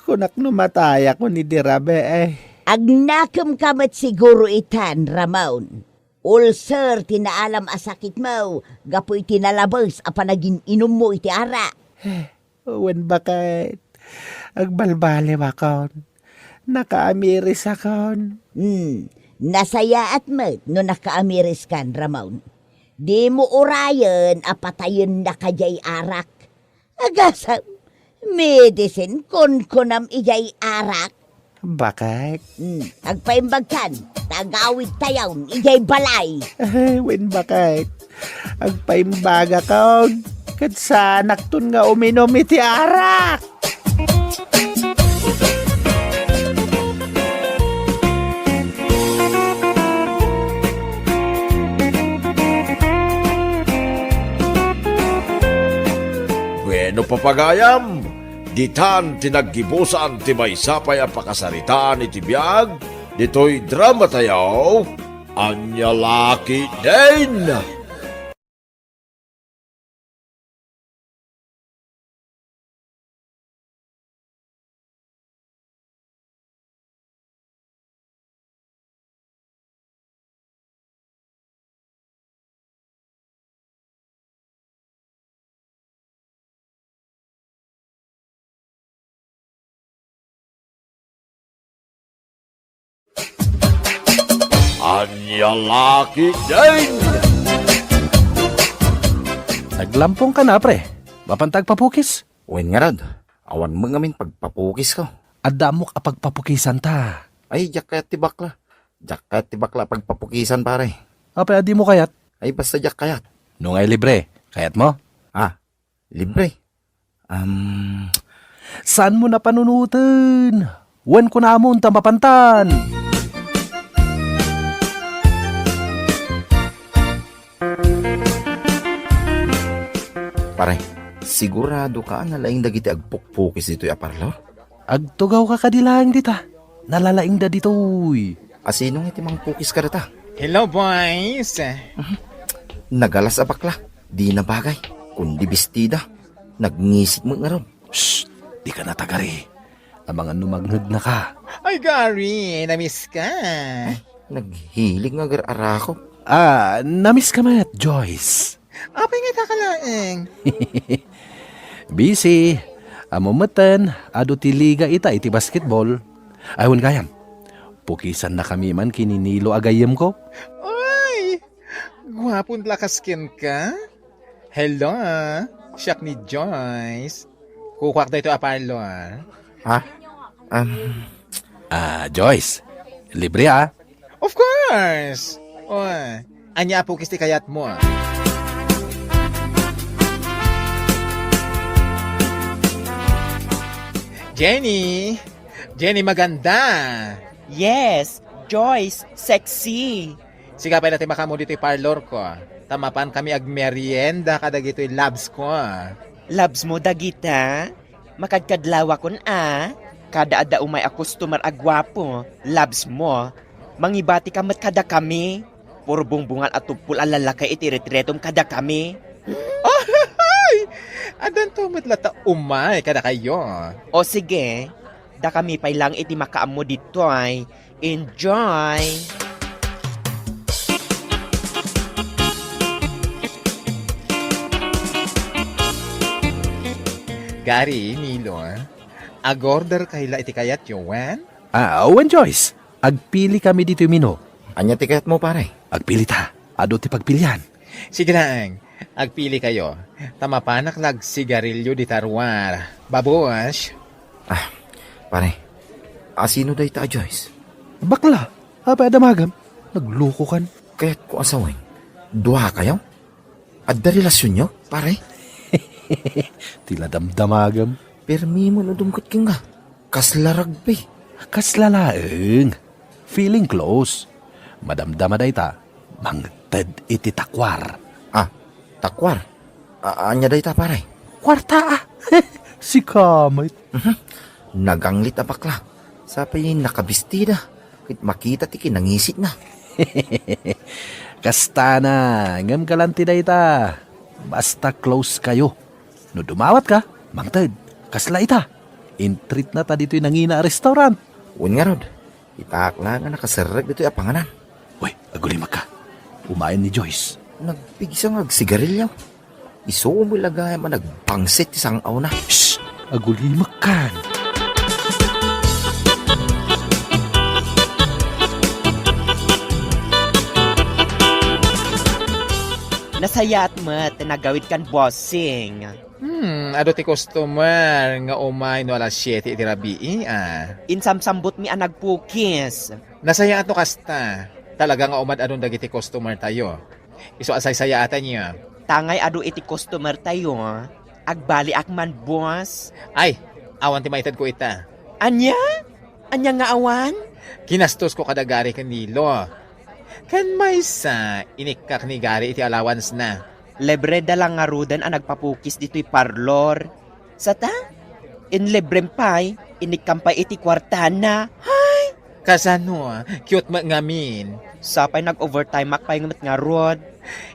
Kunak no matayak ken idi rabii. Agnakemka met siguro itan, Ramon. Ulcer ti naalam a sakitmo gapu iti nalabes a panagin-inummo iti arak. Eh, wen, baket. Agbalbaliwakon. Nakaamirisakon. Hmm, nasayaat met no nakaamiriskan, Ramon. Dimo urayen a patayennaka diay arak. Agasem, medicine kunkunam idiay arak. Baket. Hmm, agpaimbagkan, ta agawidtayon idiay balay. Eh, wen, baket. Agpaimbagakon, ket saanakton nga uminum iti arak. Bueno, papagayam, ditan ti naggibusan ti maysa pay a pakasaritaan iti biag ditoy dramatayo, Ania La Ketdin! Ania La Ketdin! Naglampongka na, pre. Mapanta agpapukis? Wen ngarud, awan met ngamin pagpapukisko. Adda ammok a pagpapukisanta. Ay, diak kayat ti bakla. Diak kayat ti bakla a pagpapukisan, pare. Apay a dimo kayat? Ay, basta diak kayat. No ngay libre, kayatmo? Ah, libre? Am, saanmo a panunoten? Wen, kunamon ta mapantan. Pare, siguradoka a nalaing dagiti agpukpukis ditoy a parlor? Agtugawka kadi laeng dita. Nalalaingda ditoy. A, sino ngay ti mangpukis kadata? Hello, boys! Nagalas a bakla. Dina bagay. Kundi bestida. Nagngisik met ngarud. Shh! Dika natagari. Amangan no mangngegna ka. Ay, Gary, namiss ka. Ay, naghilig nga agar-arakop. Ah, namiss ka met, Joyce. Apay nga ita ka laeng? Busy. Ammom metten, adu ti liga ita iti basketball. Ay, wen gayam. Pukisannakami man ken ni Nilo a gayyemko. Ay! Guapon lakas kenka? Hello, siak ni Joyce. Kukuak daytoy a parlor. Ha? Um, Ah, Joyce, libre, ah. Of course! O, ania a pukis ti kayatmo? Jenny! Jenny Maganda! Yes, Joyce, sexy! Sika pay la ti makaammo ditoy parlorko, ta mapankami agmerienda kadagitoy loves ko. Loves mo dagita? Makadkadlawakon a. Kada adda umay a customer a guapo, loves mo. Mangibatika met kadakami. Puro bungbungan a tuppol a lalaki iti retretom kadakami. Ay! Addanto met latta umay kadakayo. O sige, dakami pay laeng iti makaammo ditoy. Enjoy! Gary, Nilo, agorder kay la iti kayatyo, wen? Ah, wen, Joyce. Agpili kami ditoy menu. Ania ti kayatmo, pare? Agpili ta. Adu ti pagpilian. Sige laeng, agpili kayo. Ta mapanak la agsigarilio dita ruar. Babush! Ah, pare. A sino dayta a Joyce? Bakla. Apay a damagam? Naglukokan. Kayatko a sawen. Duakayo? Adda relasionyo, pare? Ti la damdamagam. Permi mo no dumket kenka. Kasla rugby. Kasla laeng. Feeling close. Madamdama dayta. Mangted iti takwar. Ah, takwar? A-, ania dayta, pare? Kuarta, ah. Sika met. Mhm. Naganglit a bakla. Sapay nakabistida. Ket makita ti kinangisitna. Kastana, ngem kalanti dayta. Basta close kayo. No dumawatka, mangted. Kasla ita. Intreatna ta ditoy nangina a restaurant. Wen ngarud, itaak la nga nakaserrek ditoy a panganan. Uy, agulimek ka. Umayen ni Joyce. Nagpigsa nga agsigarilyo. Isu met la gayam a nagbangsit ti sang-awna. Shh! Agulimek kan. Nasayaat met ti nagawidkan, bossing. Hmm, adu ti customer nga umay no alas siete iti rabii, ah. Insamsambutmi a nagpukis. Nasayaat no kasta. Talaga nga umad-adun dagiti customer tayo. Isu a saysayaatanyo. Tangay adu iti customer tayo, agbaliak man, boss. Ay, awan ti maitedko ita. Ania? Ania nga awan? Ginastosko kada Gary ken Nilo. Ken maysa, inikkak ni Gary iti allowance na. Libre da la ngaruden a nagpapukis ditoy parlor. Sata? Inlibrem pay, inikkam pay iti kuartana. Hay! Kasano? Cute met ngamin. Sapay nag-overtime ak pay met ngarud.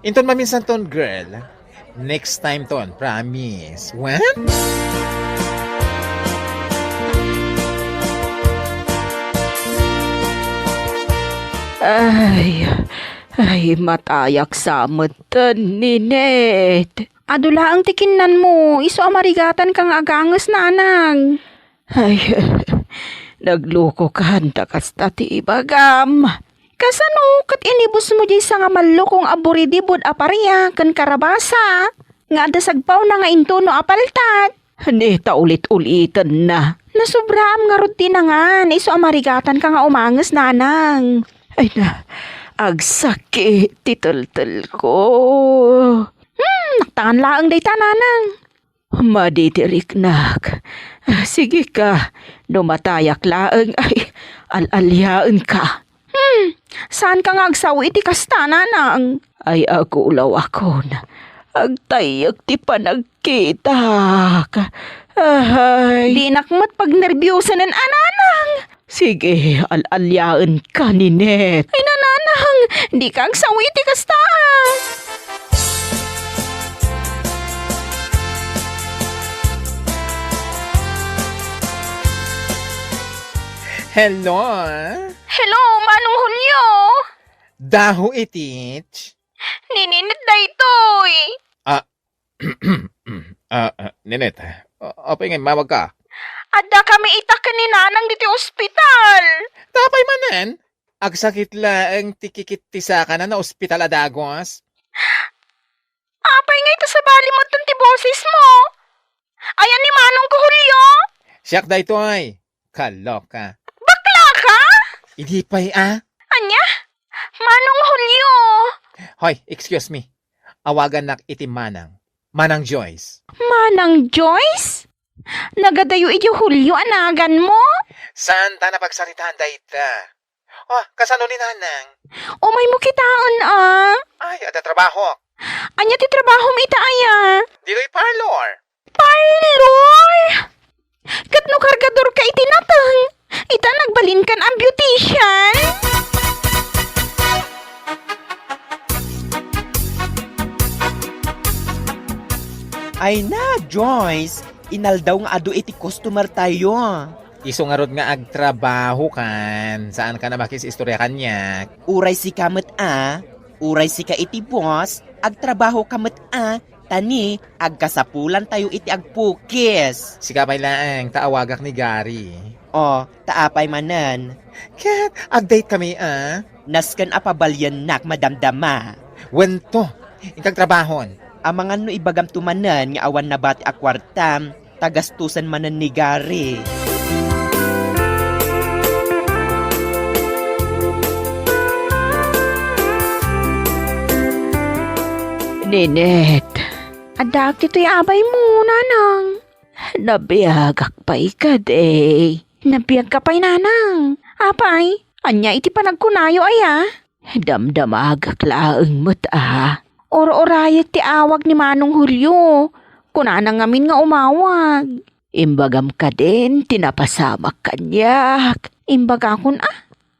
Inton maminsanton, girl. Next time ton, promise. Wen? Ay, ay, matayak sa met, Ninette. Adu laeng ti kinnanmo, isu a marigatanka nga aganges, nanang. Ay, naglukokan ta kasta ti ibagam. Kasano ket inibusmo diay sangamallokong a buridibud a paria ken karabasa nga adda sagpawna nga intuno a paltat? Ni ta ulit-ulitenna. Nasobraam ngarud ti nangan, isu a marigatanka nga umanges, nanang. Ay na, agsakit ti teltelko. Hmm, naktangan laeng dayta, nanang. Madi ti riknak. Sige ka, no matayak laeng, ay, al-aliaenka. Hmm, saanka nga agsao iti kasta, nanang? Ay, agulawakon. Agtayyek ti panagkitak. Ay. Dinak met pagnerbiosenen a, nanang. Sige, al-aliaenka, Ninette. Ay, nanang, dika agsao iti kasta. Hello? Hello, Manong Julio? Daho itich? Ni Ninette daytoy. Ah, ah, ah, Ninette, a-, apay nga immawagka? Adda kami ita ken ni Nanang ditoy ospital. Apay manen? Agsakit laeng ti kikit ti sakana, ospital a dagus. Apay nga ita sabali met ti bosesmo? Ayan ni Manongko Julio? Siak daytoy. Kaloka. Bakla ka? Idi pay a. Ania? Manong Julio. Hoy, excuse me. Awagannak iti Manang. Manang Joyce. Manang Joyce? Nagadayo idiay Julio a naganmo? Saan ta napagsaritaan dayta? Oh, kasano ni Nanang? Umaymo kitaen, a. Ay, adda trabaho. Ania ti trabahom ita aya? Ditoy parlor. Parlor? Ket no kargadorka iti nateng, ita nagbalinkan a beautician? Ay na, Joyce, inaldaw nga adu iti customer tayo. Isu ngarud nga agtrabahokan, saanka a makis-istorya kaniak. Uray sika met a, uray sika iti boss, agtrabahoka met a, ta ni agkasapulantayo iti agpukis. Sika pay laeng, ta awagak ni Gary. O, ta apay manen? Ket, ag-date kami a. Nasken a pabaliennak madamdama. Wen to, inka agtrabahon. Amangan no ibagamto manen nga awan nabati a kuartam, ta gastosen manen ni Gary. Ninette. Addaak ditoy abay mo, nanang. Nabiagak pay kadi. Nabiagka pay, nanang. Apay, ania iti panagkunayo aya? Damdamagak laeng met a. Ur-urayek ti awag ni Manong Julio. Kunana ngamin nga umawag. Imbagam kadin ti napasamak kaniak. Imbagakon a,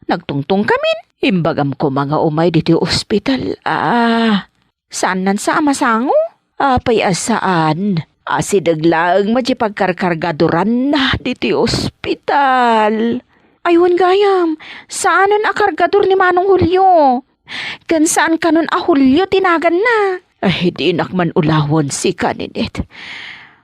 nagtungtong kamin. Imbagam koma nga umay ditoy ospital a. Saan nansa a masango? Apay a saan? Asideg laeng met ti pagkarkargaduranna ditoy ospital. Ay, wen gayam, saanen a kargador ni Manong Julio. Ken saan kanon a Julio ti naganna. Ay, dinak man ulawen sika, Ninette.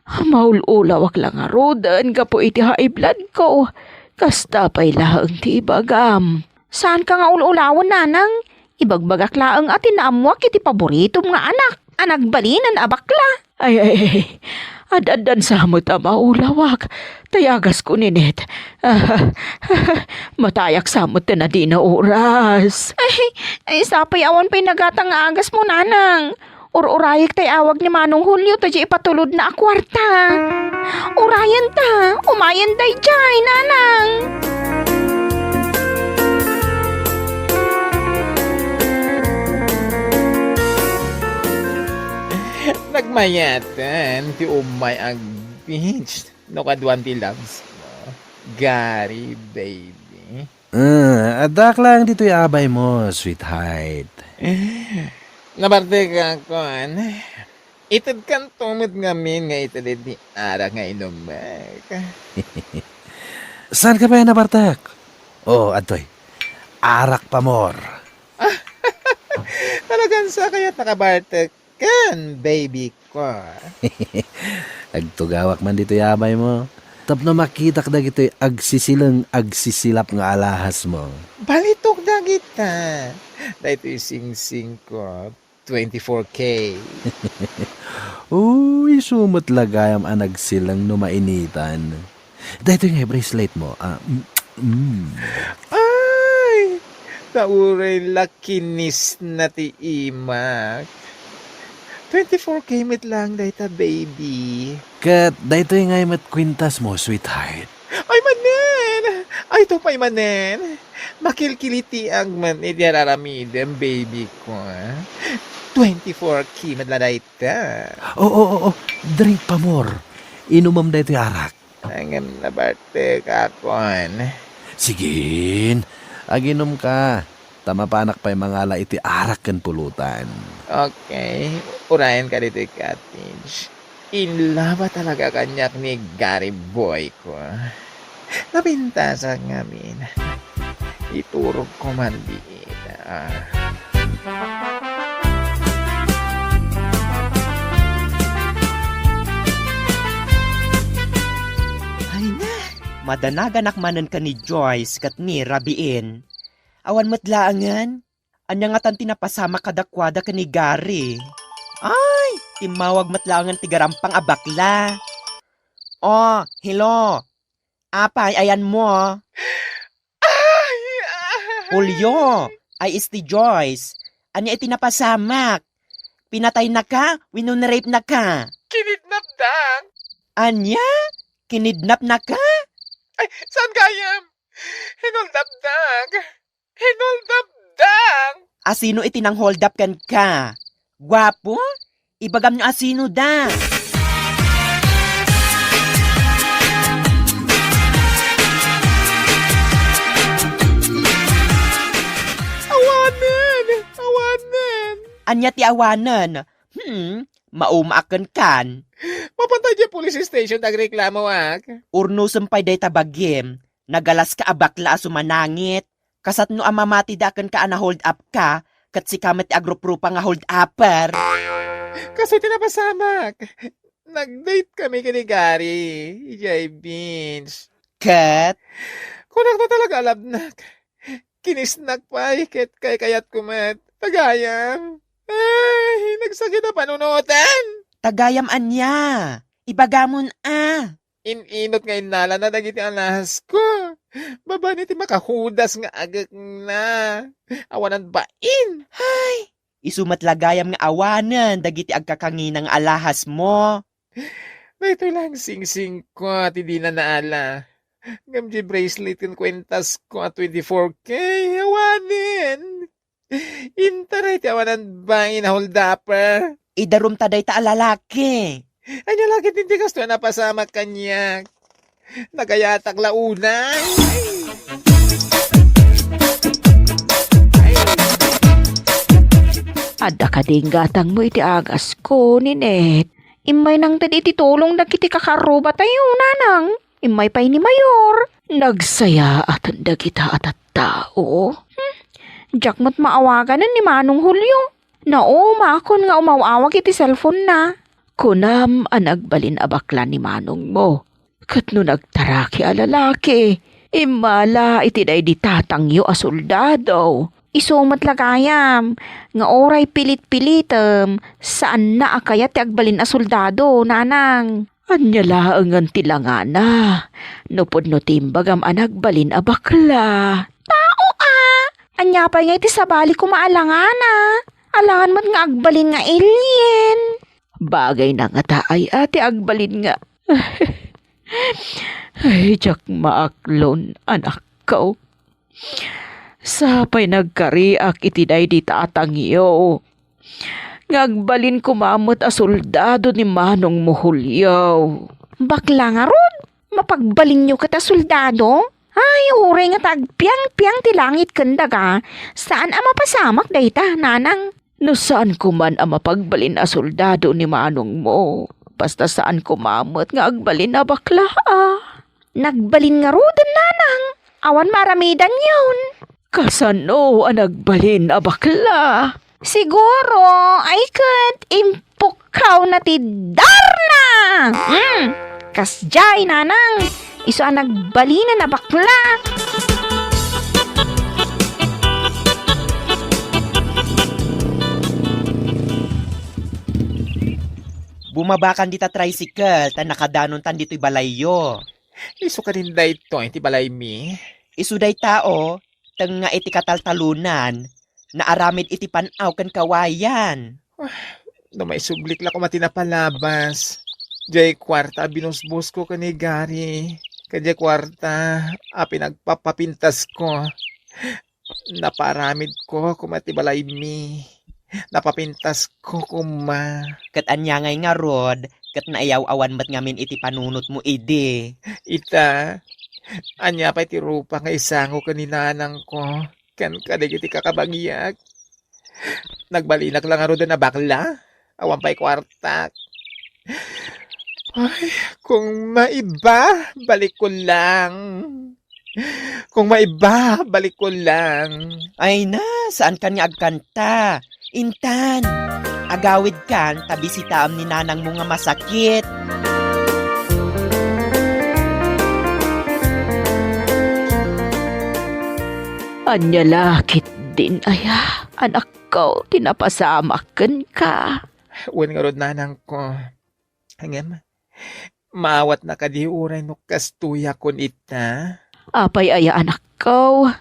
Maul-ulawak la ngaruden gapu iti high blood ko. Kasta pay laeng ti ibagam. Saanka nga ul-ulawen, nanang. Ibagbagak laeng a ti naammoak iti paboritom nga anak a nagbalinen a bakla. Ay, ay, ay. Ad-addan sa met a maulawak. Tayagas ko, Ninette. Ah, matayak sa met na di na oras. Ay, ay, sapay awan pay nagatang nga agas mo, nanang. Ur-urayek tay awag ni Manong Julio ta di ipatulodna a kuarta. Urayen ta, umayen daydiay, nanang. Nagmayatan ti umay a beach no kaduan ti loves mo, Gary, baby. Ah, addak lang ditoy abay mo, sweetheart. Nabartek a kuan. Itedkanto met ngamin nga ited iti arak nga inumek. Saan ka ba nabartek? Oh, adtoy. Arak pa more. Talagan sa kayat nakabartek kan, baby ko. Agtugawak man ditoy abay mo. Tapno makitak dagitoy agsisileng, agsisilap nga alahas mo. Balitok dagita. Daytoy singsing ko, twenty-four K. Uy, isu met la gayam a nagsileng no mainitan. Daytoy nga bracelet mo, ah, mm, mm. Ay! Nauray la kinisna ti imak. Twenty-four K met lang dayta, baby. Ket daytoy ngay met kwintas mo, sweetheart. Ay, manen! Ay, to pay manen! Makilkilitiag man iti ar-aramidem, baby ko, ah. Twenty-four K met la dayta. Oo, oo, oo. Drink pa more. Inumem daytoy arak. Ngem nabartek akon. Sigin, aginom ka. Ta mapanak pay mangala iti arak ken pulutan. Okay. Urayen ka ditoy cottage. In love talaga kaniak ni Gary boy ko. Napintasak ngamin. Iturog ko man diit. Ah. Ay na, madanaganak manen ken ni Joyce ket ni Rabiin. Awan met laengen. Ania ngatan ti napasamak kadakuada ken ni Gary? Ay, timmawag met laengen ti garampang a bakla. Oh, hello. Apay, ayanmo? Ay, ah. Julio, ay isti Joyce. Ania iti napasamak? Pinataynaka wenno nirapnaka? Kinidnapdak. Ania? Kinidnapnaka? Ay, saan gayam? Hinoldapdak. Hinoldapdak! Asino iti nang-hold up kenka? Guapo? Ibagam no asino da. Awanen! Awanen! Ania ti awanen? Hmm, mauma a kenkan. Mapan ta idiay police station ta agreklamoak. Urnosem pay dayta bagim. Nagalaska a bakla a sumanangit. Kasatno a mamatida kenka a na-hold up ka, ket sika met ti agruprupa nga hold upper. Kastoy ti napasamak. Nag-date kami ken ni Gary, idiay beach. Ket? Kunak no talaga a labnak. Kinisnak pay, ket kaykayatko met. Tagayam. Ay, nagsakit a panunotan. Tagayam ania? Ibagamon a. In-inot nga innalana dagiti alahasko. Babaen iti makahudas nga agekna. Awanan bain. Ay, Isu met la gayam nga awanen dagiti agkakangina nga alahasmo. Daytoy la singsingko ti dina naala. Ngem diay bracelet ken kuentasko a twenty-four K, awanen. Intaray ti awanan bain a holdupper. Idarumta dayta a lalaki. Ania la ketdin ti kastoy a napasamak kaniak? Nagayatak la unay. Adda kadi gatangmo iti agasko, Ninette? Immay nangted iti tulong dagiti kakarrubatayo, nanang. Immay pay ni Mayor. Nagsayaat dagita a tattao. Hmm. Diak met maawaganen ni Manong Julio. Naumakon nga umaw-awag iti cellphone-na. Kunam a nagbalin a bakla ni manongmo. Ket no nagtaraki a lalaki, immala iti daydi tatangyo a soldado. Isu met la gayam, nga uray pilit-pilitem, saanna a kayat ti agbalin a soldado, nanang. Ania laengen ti langana, no pudno ti imbagam a nagbalin a bakla? Tao a! Ania pay nga iti sabali koma a langana? Alangan met nga agbalin nga alien. Bagayna ngata aya ti agbalin nga Ay, diak maaklon, anakko. Sapay nagkariak iti daydi tatangyo. Nga agbalin koma met a soldado ni manongmo Julio. Bakla ngarud, mapagbalinyo ket a soldado? Ay, uray nga tagpiangpiang ti langit ken daga, saan a mapasamak dayta, nanang. No saanko man a mapagbalin a soldado ni manongmo, basta saanko met nga agbalin a bakla, a. Nagbalin ngaruden, nanang. Awan maaramidanyon. Kasano a nagbalin a bakla? Siguro, ay ket impukawna ti darna. Hmm, kasdiay, nanang. Isu a nagbalinen a bakla. Bumabakan dita tricycle ta nakadanontan ditoy balayyo. Isu kadin daytoy ti balaymi? Isu dayta, o, tengnga iti kataltalonan, naaramid iti pan-aw ken kawayan. Ah, no maisublik la koma ti napalabas, diay kuarta a binusbosko ken ni Gary, ken diay kuarta a pinagpapapintasko. Napaaramidko koma ti balaymi. Napapintasko koma. Ket ania ngay ngarud, ket naiyaw-awan met ngamin iti panunotmo idi? Ita, ania pay ti rupak nga isango ken ni nanangko ken kadagiti kakabagiak? Nagbalinak la ngaruden a bakla? Awan pay kuartak. Ay, kung maiba, balikko lang. Kung maiba, balikko lang. Ay na, saankan nga agkanta. Intan, agawidkan ta bisitaam ni nanangmo nga masakit. Ania la ketdin aya, anakko, ti napasamak kenka? Wen ngarud, nanangko. Ngem, maawatna kadi uray no kastoyakon ita? Apay aya, anakko?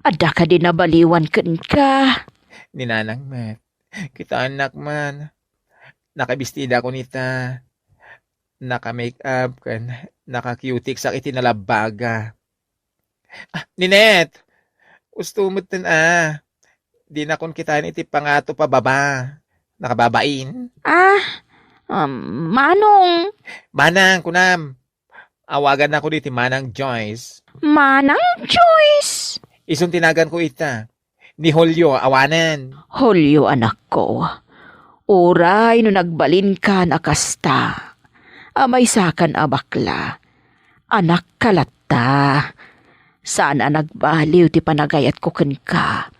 Adda kadi nabaliwan kenka? Ni nanang met. Kitaennak man. Nakabistidakon ita. Naka-make up ken naka-cutex-ak iti nalabbaga. Ah, Ninette! Usto metten a. Dinakon kitaen iti pangatop a baba. Nakababain. Ah, um, manong? Manang, kunam. Awagannakon iti Manang Joyce. Manang Joyce? Isun ti naganko ita. Ni Julio, awanen. Julio, anakko. Uray no nagbalinkan a kasta. A maysakan a bakla. Anakka latta. Saan a nagbaliw ti panagayatko kenka.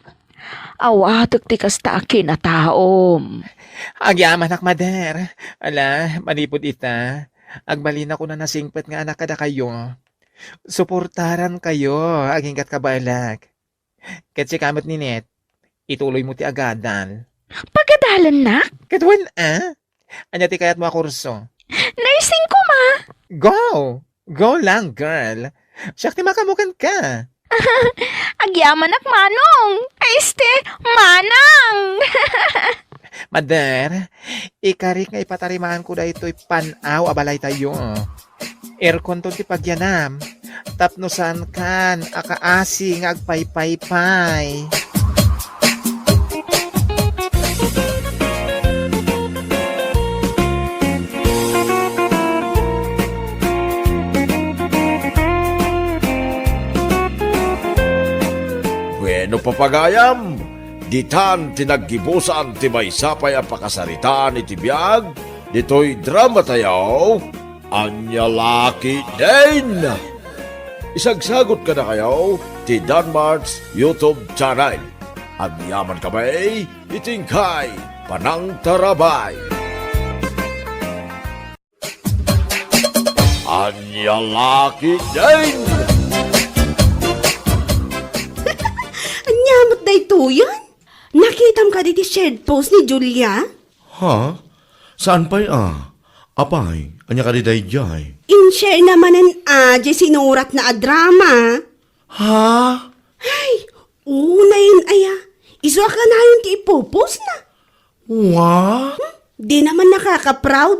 Awatek ti kasta a kinataom. Agyamanak, mader. Ala, manipud ita, agbalinakon a nasingpet nga anak kadakayo. Suportarankayo aginggat kabaelak. Ket sika met, Ninette, ituloymo ti agadal. Pagadalennak? Ket wen a? Ania ti kayatmo a kurso? Nursing koma. Go! Go lang, girl. Siak ti makamuken ka. Agyamanak, Manong! Ay, este, Manang! Mother, ikarik nga ipatarimaanko daytoy pan-aw a balaytayo. Airconton ti pagyanam, tapno saankan a kaasi nga agpaypaypay. Bueno, papagayam, ditan ti naggibusan ti maysa pay a pakasaritaan iti biag ditoy dramatayo, Ania La Ketdin. Isagsagot kadakayo ti Danmart's YouTube channel. Agyaman kami iti inkay panangtarabay. Ania La Ketdin. Ania met daytoyen? Nakitam kadi ti shared post ni Julia? Ha? Saan pay a? Apay, ania kadi daydiay? In-share na manen a, diay sinuratna a drama. Ha? Ay, unayen aya. Isu a kanayon ti ipopostna. Wa? Hmm? Di naman nakaka-proud.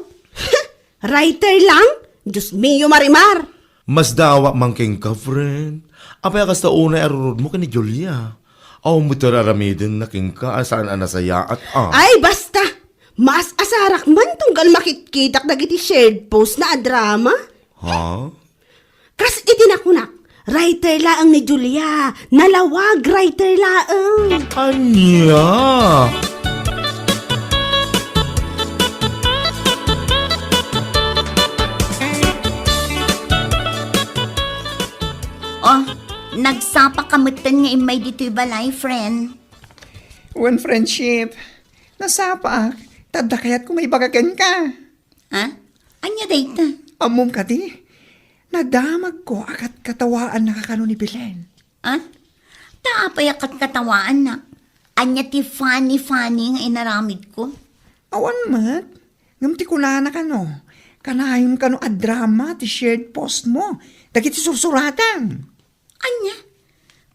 Writer lang? Diyos mio, Marimar! Masdawa man kenka, friend. Apay a kasta unay a rurudmo ken ni Julia? Awan met ti ar-aramidenna kenka a saan a nasayaat, a. Ay, basta! Maas-asarak man tunggal makitkitak dagiti shared post na a drama. Ha? Kas iti nakunak, writer laeng ni Julia, nalawag writer laeng. Ania? Oh, nagsapa ka metten nga immay ditoy balay, friend. Wen, friendship, nasapaak, ta adda kayatko nga ibaga kenka. Ha? Ania dayta? Ammom kadi, nadamagko a katkatawaannaka kano ni Belen. Ha? Ta apay a katkatawaannak? Ania ti funny-funny nga inaramidko? Awan met. Ngem ti kunana kano, kanayon kano a drama ti shared post mo dagiti sursuratan. Ania?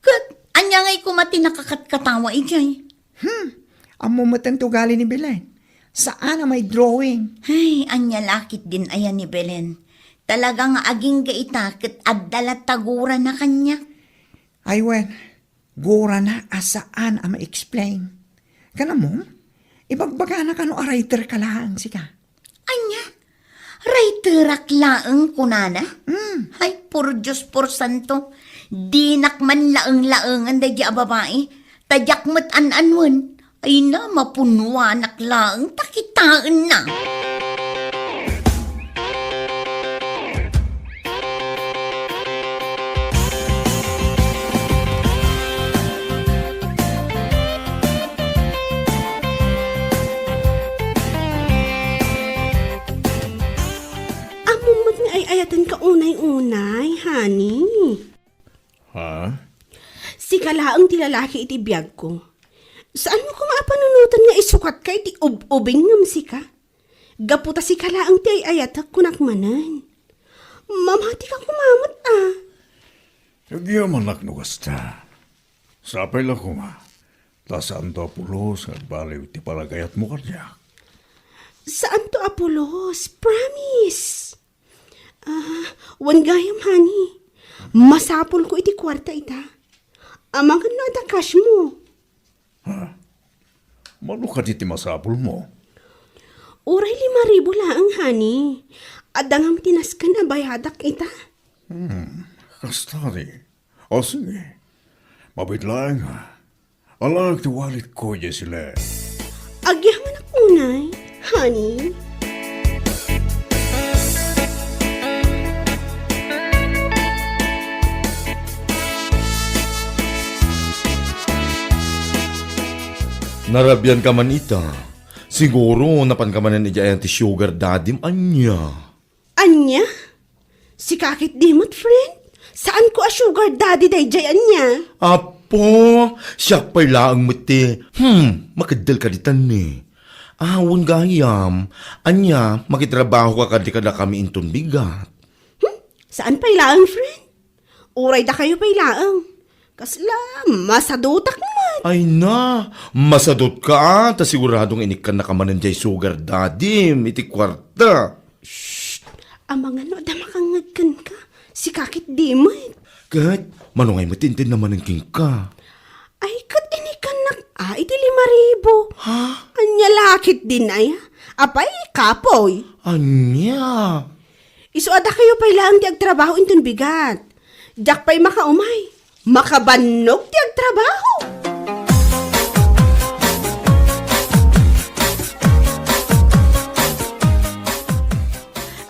Ket ania ngay koma ti nakakatkatawa idiay? Hmm, ammo met ti ugali ni Belen. Saan a may drawing. Ay, ania la ketdin aya ni Belen. Talaga nga agingga ita ket adda latta gurana kaniak. Ay wen, gurana a saan a ma-explain. Kan ammom, ibagbagana kano a writer ka laeng sika. Ania? Writerak laeng kunana? Mm. Ay, por Dios, por santo. Dinak man laeng-laengen daydi a babai. Ta diak met an-anuen. Ay na, mapunnoanak laeng ta kitaenna. Ammom met nga ay-ayatenka unay-unay, honey. Ha? Sika laeng ti lalaki iti biagko. Saanmo koma a panunoten nga isukatka iti ub-ubing ngem sika? Gapu ta sika laeng ti ay-ayatek, kunak manen. Mamatika koma met a. Agyamanak no kasta. Sapay la koma, ta saanto a pulos nga agbaliw ti panagayatmo kaniak. Saanto a pulos, promise. Ah, wen gayam, honey. Masapulko iti kuarta ita. Amangan no adda cash mo. Ha? Mano kadi ti masapulmo? Uray lima ribu laeng, honey. Adda ngem ti nasken a bayadak ita. Hmm, kasta di. O, sige. Mabiit laeng, ha? Alaek ti walletko idiay silek. Agyamanak unay, honey. Narabian ka man ita. Siguro, napan ka manen idiay ayan ti sugar daddy-m, ania? Ania? Sika ketdi met, friend? Saanko a sugar daddy daydiay, ania? Apo, siak pay laeng met ti, hmm, makeddel kadi tanni. Awan gayam, ania, makitrabaho ka kadi kadakami inton bigat. Hmm? Saan pay laeng, friend? Uray dakayo pay laeng. Kasla, masadutak met. Ay na, masadutka, a, ta sigurado nga inikkannaka manen diay sugar daddy-m iti kuarta. Shh! Amangan no adda makangngeg kenka. Sika ket di met. Ket, mano ngay met ti intedna manen kenka? Ay, ket inikkannak, a, iti lima ribu. Ha? Ania la ket din aya? Apay, kapoy. Ania? Isu a dakayo pay laeng ti agtrabaho inton bigat. Diak pay makaumay. Makabannog ti agtrabaho.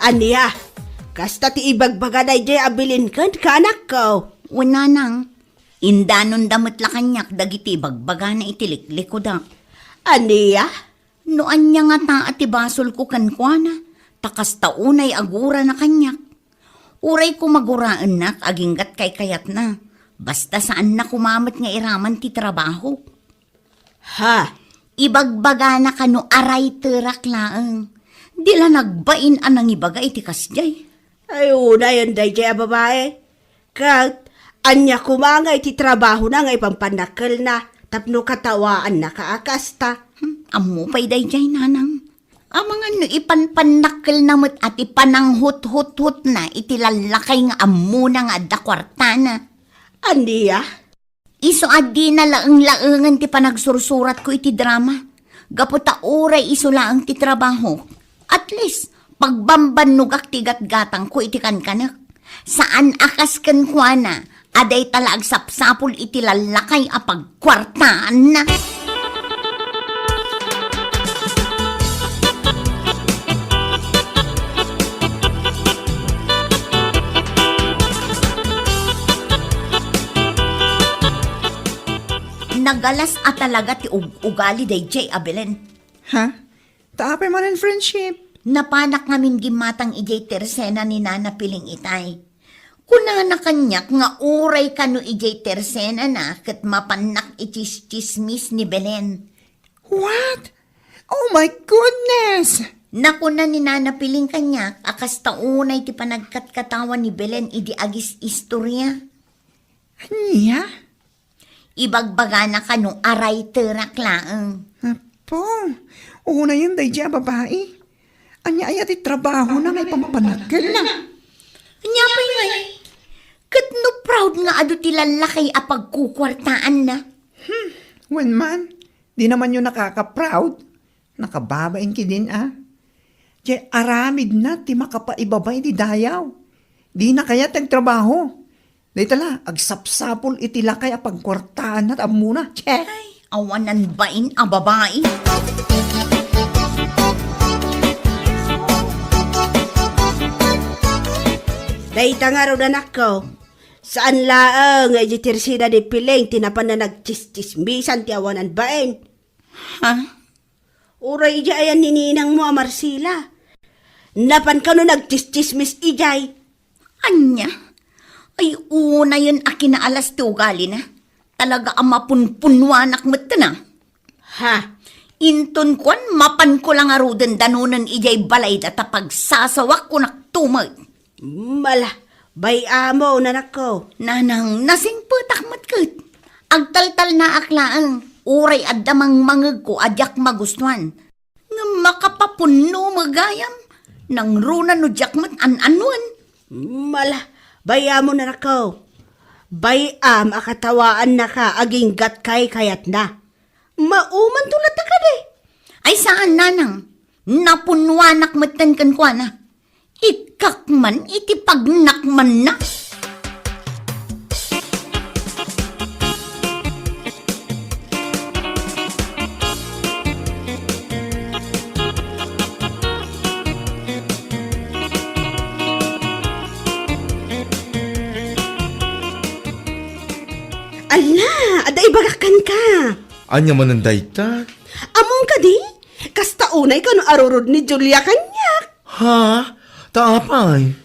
Ania? Kasta ti ibagbaga daydiay a bilinken, kanakko. Wen, nanang, indanonda met la kaniak dagiti ibagbagana iti liklikudak. Ania? No ania ngata a ti basolko kenkuana, ta kasta unay agurana kaniak. Uray koma guraennak aginggat kaykayatna, basta saanna koma met nga iraman ti trabaho. Ha? Ibagbagana kano a writerak laeng. Di la nagbain a nangibaga iti kasdiay. Ay, unayen daydiay a babai. Ket, ania koma nga iti trabahona nga ipampannakkelna tapno katawaannaka a kasta? Hmm, ammo pay daydiay, nanang. Amangan no ipanpannakkelna met a ti pananghuthutna iti lallakay nga ammona nga adda kuartana. Ania? Isu a dina laeng-laengen ti panagsursuratko iti drama. Gapu ta uray isu laeng ti trabaho. At least, pagbambannogak ti gatgatangko iti kankanek. Saan a kas kenkuana a dayta la agsapsapul iti lallakay a pagkuartaanna. Nagalas a talaga ti ug-ugali daydiay a Belen. Ha? Ta apay manen, friendship? Napanak ngamin gimmatang idiay tersena ni Nana Piling itay. Kunana kaniak nga uray kano idiay tersenana ket mapannak ichischismis ni Belen. What? Oh my goodness! Nakuna ni Nana Piling kaniak a kasta unay ti panagkatkatawa ni Belen idi agis-istoria. Ania? Ibagbagana kano a writerak laeng. Apo, unayen daydiay a babai. Ania aya ti trabahona nga ipampannakkelna? Ania pay ngay? Ket no proud nga adu ti lallakay a pagkukuartaanna? Hmm, wen man, dina man nakaka-proud. Nakababain ketdin a. Diay aramidna ti makapaibaba iti dayaw. Dina kayat ti agtrabaho. Dayta la, agsapsapul iti lakay a pagkuartaanna ta ammona. Che! Ay, awanan bain a babai. Dayta ngarud, anakko. Saan laeng nga idiay tersena ni Piling ti napanna nagtsistsismisan ti awanan bain. Ha? Uray idiay ayan ni ninangmo a Marcela. Napan kano nagtsistsismis idiay. Ania? Ay, unayen a kinaalas ti ugalina. Talaga a mapunpunnuanak metten a. Ha? Inton kuan, mapanko la ngaruden danonen idiay balayda ta pagsasawakko nakto met. Mala, bay-amon, anakko. Nanang, nasingpetak met ket. Agtaltalnaak laeng, uray adda mangmangegko a diak magustuan. Ngem makapapunno met gayam, nangruna no diak met an-anuen. Mala, bay-amon, anakko. Bay-am a katawaannaka aginggat kaykayatna. Maumanto latta kadi? Ay, saan, nanang. Napunnuanak metten kenkuana. Ikkak man iti pagnakmanna. Ala, adda ibagak kenka. Ania manen dayta? Ammom kadi? Kasta unay kano arurod ni Julia kaniak. Ha? Ta apay?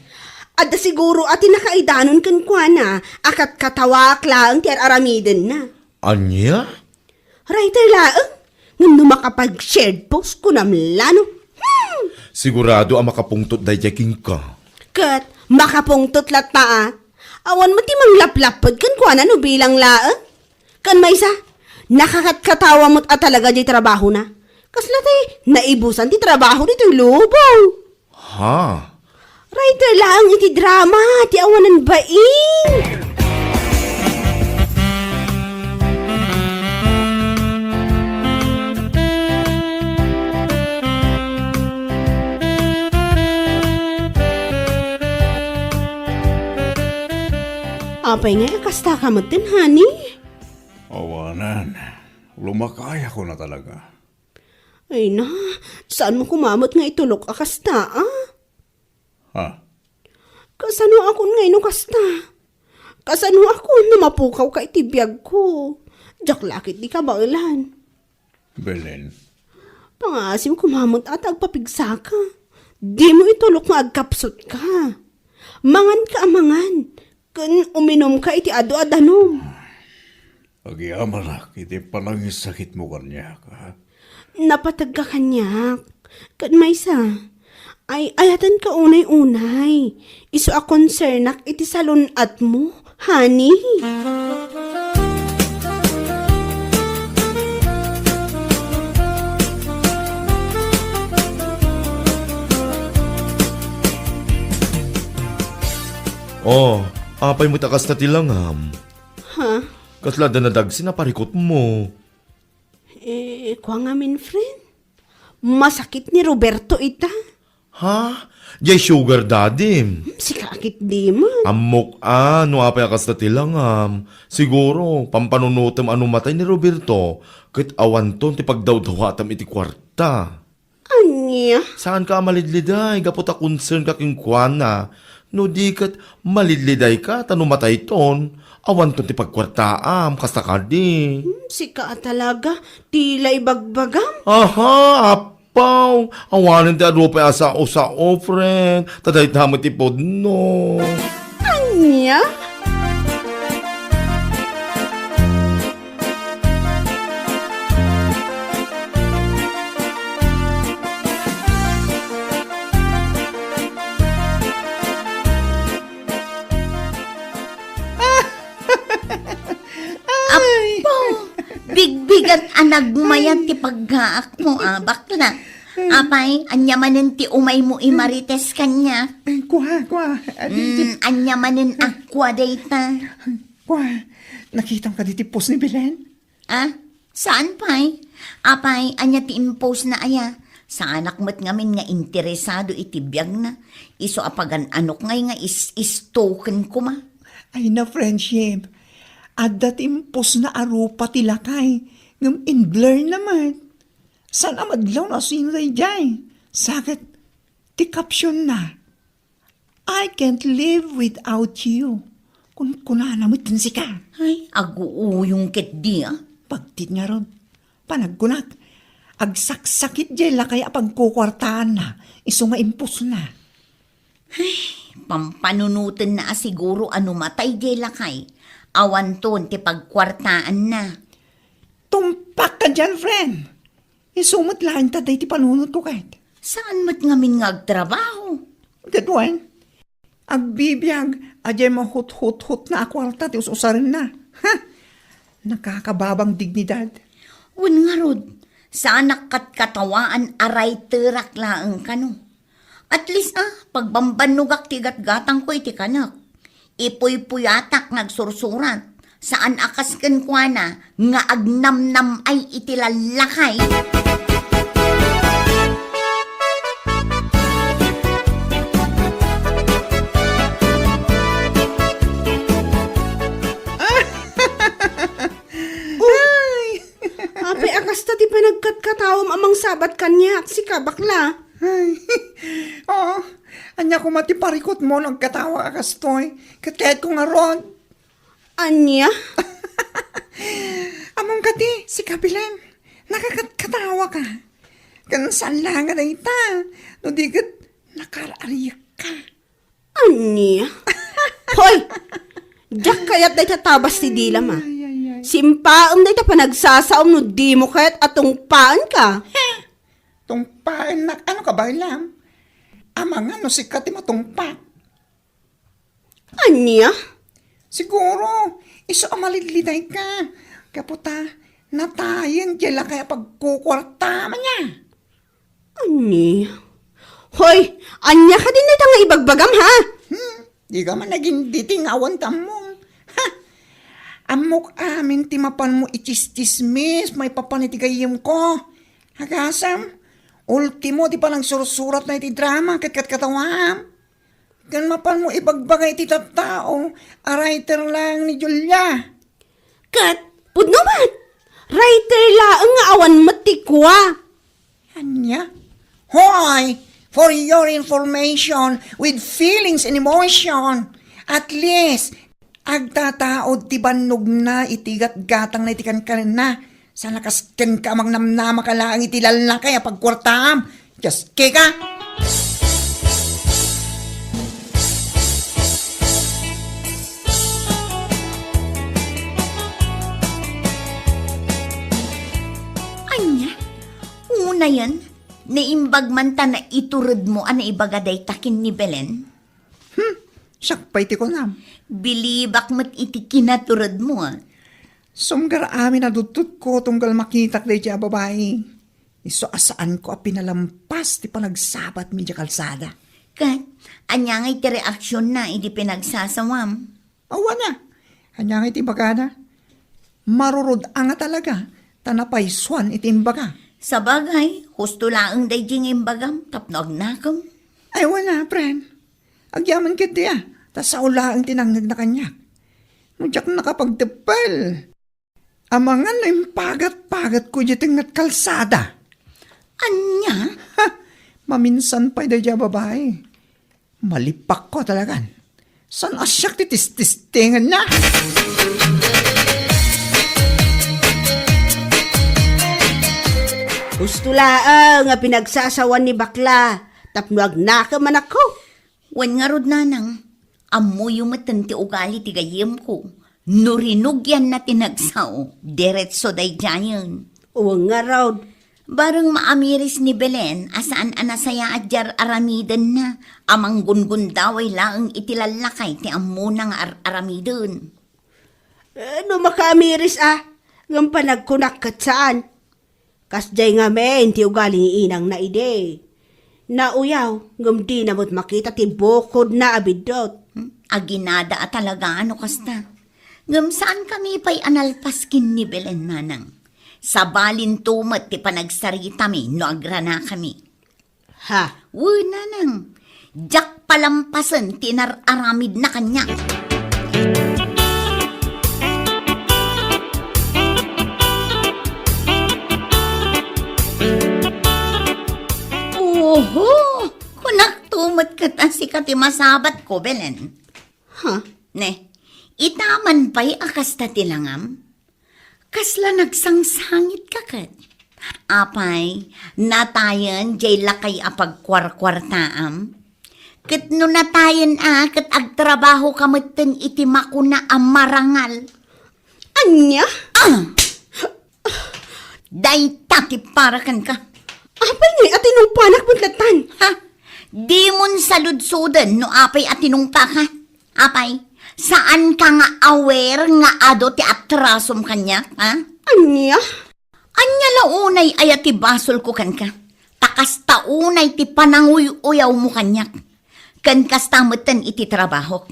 Adda siguro a ti nakaidanon kenkuana a katkatawaak laeng ti ar-aramidenna. Ania? Writer laeng, ngem no makapag-shared post, kunam la no. Hmm! Sigurado a makapungtot daydiay kenka. Ket makapungtot latta a. Awan met ti manglaplapped kenkuana no bilang laeng. Ken maysa, nakakatkatawa met a talaga diay trabahona. Kasla tay naibusan ti trabaho ditoy lubong. Ha? Writer laeng iti drama ti awanan baing. Apay ngay a kasta ka metten, honey? Awanan. Lumakayakon a talaga. Ay na, saan mo koma met nga itulok a kasta, a? Ha? Kasanoakon ngay no kasta? Kasanoakon no mapukawka iti biagko? Diak la ketdi kabaelan. Belen. Pangaasim koma met a ta agpapigsaka. Dimo itulok nga agkapsutka. Manganka a mangan, ken uminumka iti adu a danum. Agyamanak iti panangisakitmo kaniak, ha? Napategka kaniak. Ket maysa, ay-ayatenka unay-unay. Isu a konsernak iti salun-atmo, honey. Oh, apay met a kasta ti langam? Ha? Kasla adda nadagsen a parikutmo? Eh, kua ngamin, friend. Masakit ni Roberto ita. Ha? Diay sugar daddy? Hmm, sika ketdi man. Ammok a, no apay a kasta ti langam. Siguro, pampanunotem a no matay ni Roberto, ket awanton ti pagdawdawatam iti kuarta. Ania? Saanka a malidliday gapu ta concern ka kenkuana. No di ket malidlidayka ta no matayton, awanton ti pagkuartaam, kasta kadi. Hmm, sika a talaga, ti la ibagbagam? Aha, apaw, awanen ti adu pay a sao-sao, friend, ta dayta met ti pudno. Ania? Apo, bigbigat a nagmayat ti paggaakmo, a, bakla. Apay, ania manen ti umaymo i Marites kaniak? Ay, kua, kua. Adi, adi. Mm, ania manen a kua dayta? Kua, nakitam kadi ti post ni Belen? Ah, saan pay? Apay, ania ti impostna aya? Saanak met ngamin nga interesado iti biagna. Isu a pagan-anok ngay nga is-istoken koma. Ay na, friendship. Adda ti impostna a rupa ti lakay, ngem in blur na met. Saan a madlaw no asino daydiay. Sa ket ti caption na, "I can't live without you." Kunkunana met ken sika. Ay, aguuyong ketdi, a. Pagtit ngarud, panagkunak, agsaksakit diay lakay a pagkukuartaanna, isu nga impostna. Ay, pampanunotenna a siguro a no matay diay lakay, awanton ti pagkuartaanna. Tumpak ka dian, friend. Isu met laeng ta daydi panunotko ket. Saan met ngamin nga agtrabaho? Ket wen, agbibiag a diay mahuthuthutna a kuarta ti us-usarenna. Ha! Nakakababang dignidad. Wen ngarud, saanak katkatawaan a writerak laeng kano. At least, ah, pagbambannogak ti gatgatangko iti kanek. Ipuypuyatak nga agsursurat. Saan a kas kenkuana nga agnamnam-ay iti lallakay. Ay! Apay a kasta ti panagkatkatawam a mangsabat kaniak, sika, bakla? Ay, oo. Ania koma ti parikutmo no agkatawa a kastoy? Ket kayatko ngarud. Ania? Ammom kadi, sika, Belen, nakakatkatawa ka. Ken saan la nga dayta, no di ket nakaar-ariek ka. Ania? Hoy! Diak kayat dayta tabas ti dilam, a. Ay, ay, ay. Simpaem dayta panagsasaom no dimo kayat a tungpaenka. Tungpaennak? Ano ka, baylam? Amangan no sika ti matungpak. Ania? Siguro, isu a malidlidayka. Gapu ta, natayen diay lakay a pagkukuartam ania. Ania? Hoy, ania kadi dayta nga ibagbagam, ha? Hmm, dika man naginditi nga awan ta ammom. Ha? Ammok amin ti mapanmo itsistsismis maipapan iti gayyemko. Agasem, ultimo ti panagsursuratna iti drama ket katkatawam. Ken mapanmo ibagbaga iti tattao a writer laeng ni Julia. Ket, pudno met, writer laeng nga awan met ti kua. Ania? Hoy, for your information, with feelings and emotion, at least, agtataud ti bannogna iti gatgatangna iti kankanenna. Saan a kas kenka a mangnamnama ka laeng iti lallakay a pagkuartam. Just kika! Ania? Unayen, naimbag man ta naituredmo a naibaga dayta ken ni Belen? Hmm, siak pay ti kunam. Bilibak met iti kinaturedmo, a. Sumgar amin a dutdotko tunggal makitak daydiay a babai. Isu a saanko a pinalampas ti panagsabatmi idiay kalsada. Ket, ania ngay ti reaksionna idi pinagsasawam? Awan a. Ania ngay ti ibagana? Marurod-ang a talaga, ta napaysuan iti imbaga. Sabagay, husto laeng daydi nga imbagam tapno agnakem. Ay, wen a, friend. Agyaman ketdi a, ta sao laeng ti nangngegna kaniak. No diak nakapagteppel, amangan no impagat-pagatko idiay tengnga ti kalsada. Ania? Ha! Maminsan pay daydiay a babai. Malipakko talagan. Saan a siak ti tististengenna? Husto laeng a pinagsasawan ni bakla tapno agnakem, anakko. Wen ngarud, nanang, ammoyo metten ti ugali ti gayyemko. No rinugianna ti nagsao, diretso daydiayen. Wen ngarud. Bareng maamiris ni Belen a saan a nasayaat diay ar-aramidenna a manggungundaway laeng iti lallakay ti ammona nga ar-aramiden. Eh, no makaamiris a, ngem panagkunak ket saan. Kasdiay ngamin ti ugali ni inangna idi. Nauyaw, ngem dina met makita ti bukodna a biddut. Hmm? Aginada a talaga no kasta. Ngem saankami pay a nalpas ken ni Belen, nanang. Sabalinto met ti panagsaritami no agranakami. Ha? Wen, nanang. Diak palampasen ti inar-aramidna kaniak. Oho! Kunakto met ket a sika ti masabatko, Belen. Ha? Ne, ita man pay a kasta ti langam? Kasla nagsangsangitka ket? Apay, natayen diay lakay a pagkuarkuartaam? Ket no natayen a, ket agtrabahoka metten iti makuna a marangal. Ania? Ah! Dayta ti para kenka. Apay ngay a tinungpanak met lattan? Ha? Dimon saludsoden no apay a tinungpaka. Apay, saanka nga aware nga adu ti atrasom kaniak, ha? Ania? Ania la unay aya ti basolko kenka? Ta kasta unay ti pananguy-uyawmo kaniak. Ken kasta metten iti trabahok.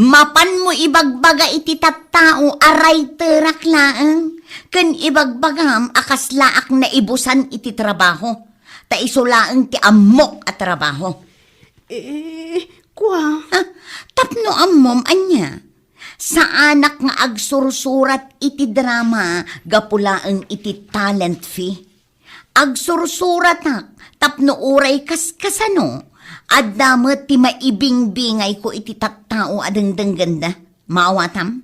Mapanmo ibagbaga iti tattao a writerak laeng, ken ibagbagam a kaslaak naibusan iti trabaho, ta isu laeng ti ammok a trabaho. Eh, kua? Ha? Tapno ammom ania? Saanak nga agsursurat iti drama gapu laeng iti talent fee. Agsursuratak tapno uray kaskasano, adda met ti maibingbingayko iti tattao a dengdenggenda. Maawatam?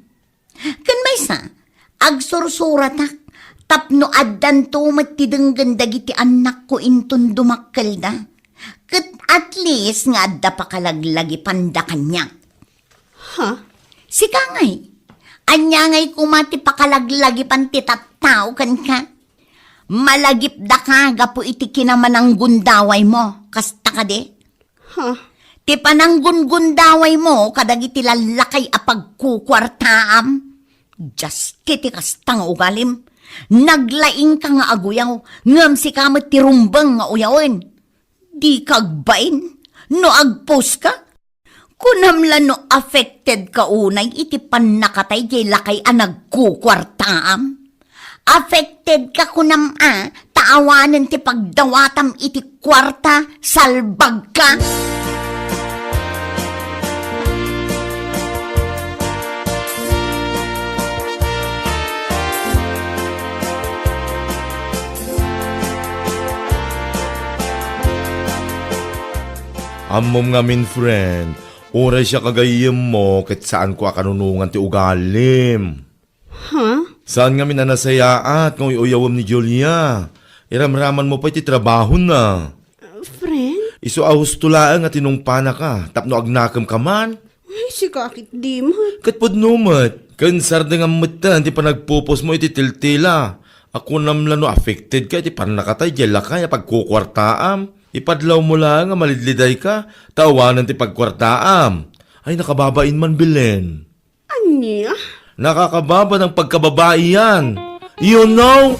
Ken maysa, agsursuratak tapno addanto met ti denggen dagiti annakko inton dumakkelda, ket at least nga adda pakalaglagipanda kaniak. Ha? Sika ngay, ania ngay koma ti pakalaglagipan ti tattao kenka? Malagipdaka gapu iti kinamananggundawaymo, kasta kadi? Ha? Ti pananggungundawaymo kadagiti lallakay a pagkukuartaam, diaski ti kasta nga ugalim. Naglaingka nga aguyaw, ngem sika met ti rumbeng nga uyawen. Dika agbain no agpost ka. Kunam la no affected ka unay iti pannakatay diay lakay a nagkukuartaam. Affected ka kunam a, ta awanen ti pagdawatam iti kuarta, salbag ka. Ammom ngamin, friend, uray siak a gayyemmo ket saanko a kanunongan ti ugalim. Ha? Saan ngamin a nasayaat nga uy-uyawem ni Julia? Iramramanmo pay ti trabahona. Friend? Isu a husto laeng a tinungpanaka tapno agnakem ka man. Ay, sika ketdi met. Ket pudno met, ken sardengam metten ti panagpupostmo iti tiltila. Kunam la no affected ka iti pannakatay diay lakay a pagkukuartaam. Ipadlawmo laeng a malidlidayka, ta awanen ti pagkuartaam. Ay, nakababain man, Belen. Ania? Nakakababa ng pagkababaian. You know?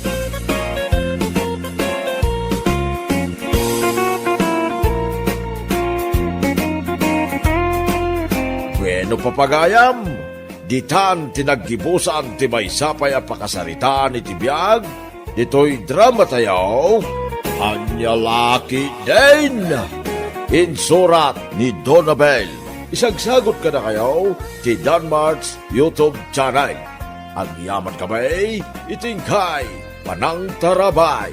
Bueno, papagayam, ditan ti naggibusan ti maysa pay a pakasaritaan iti biag ditoy dramatayo, Ania La Ketdin. Insurat ni Donabel. Isagsagot kadakayo ti Danmart's YouTube channel. Agyaman kami iti inkay panangtarabay.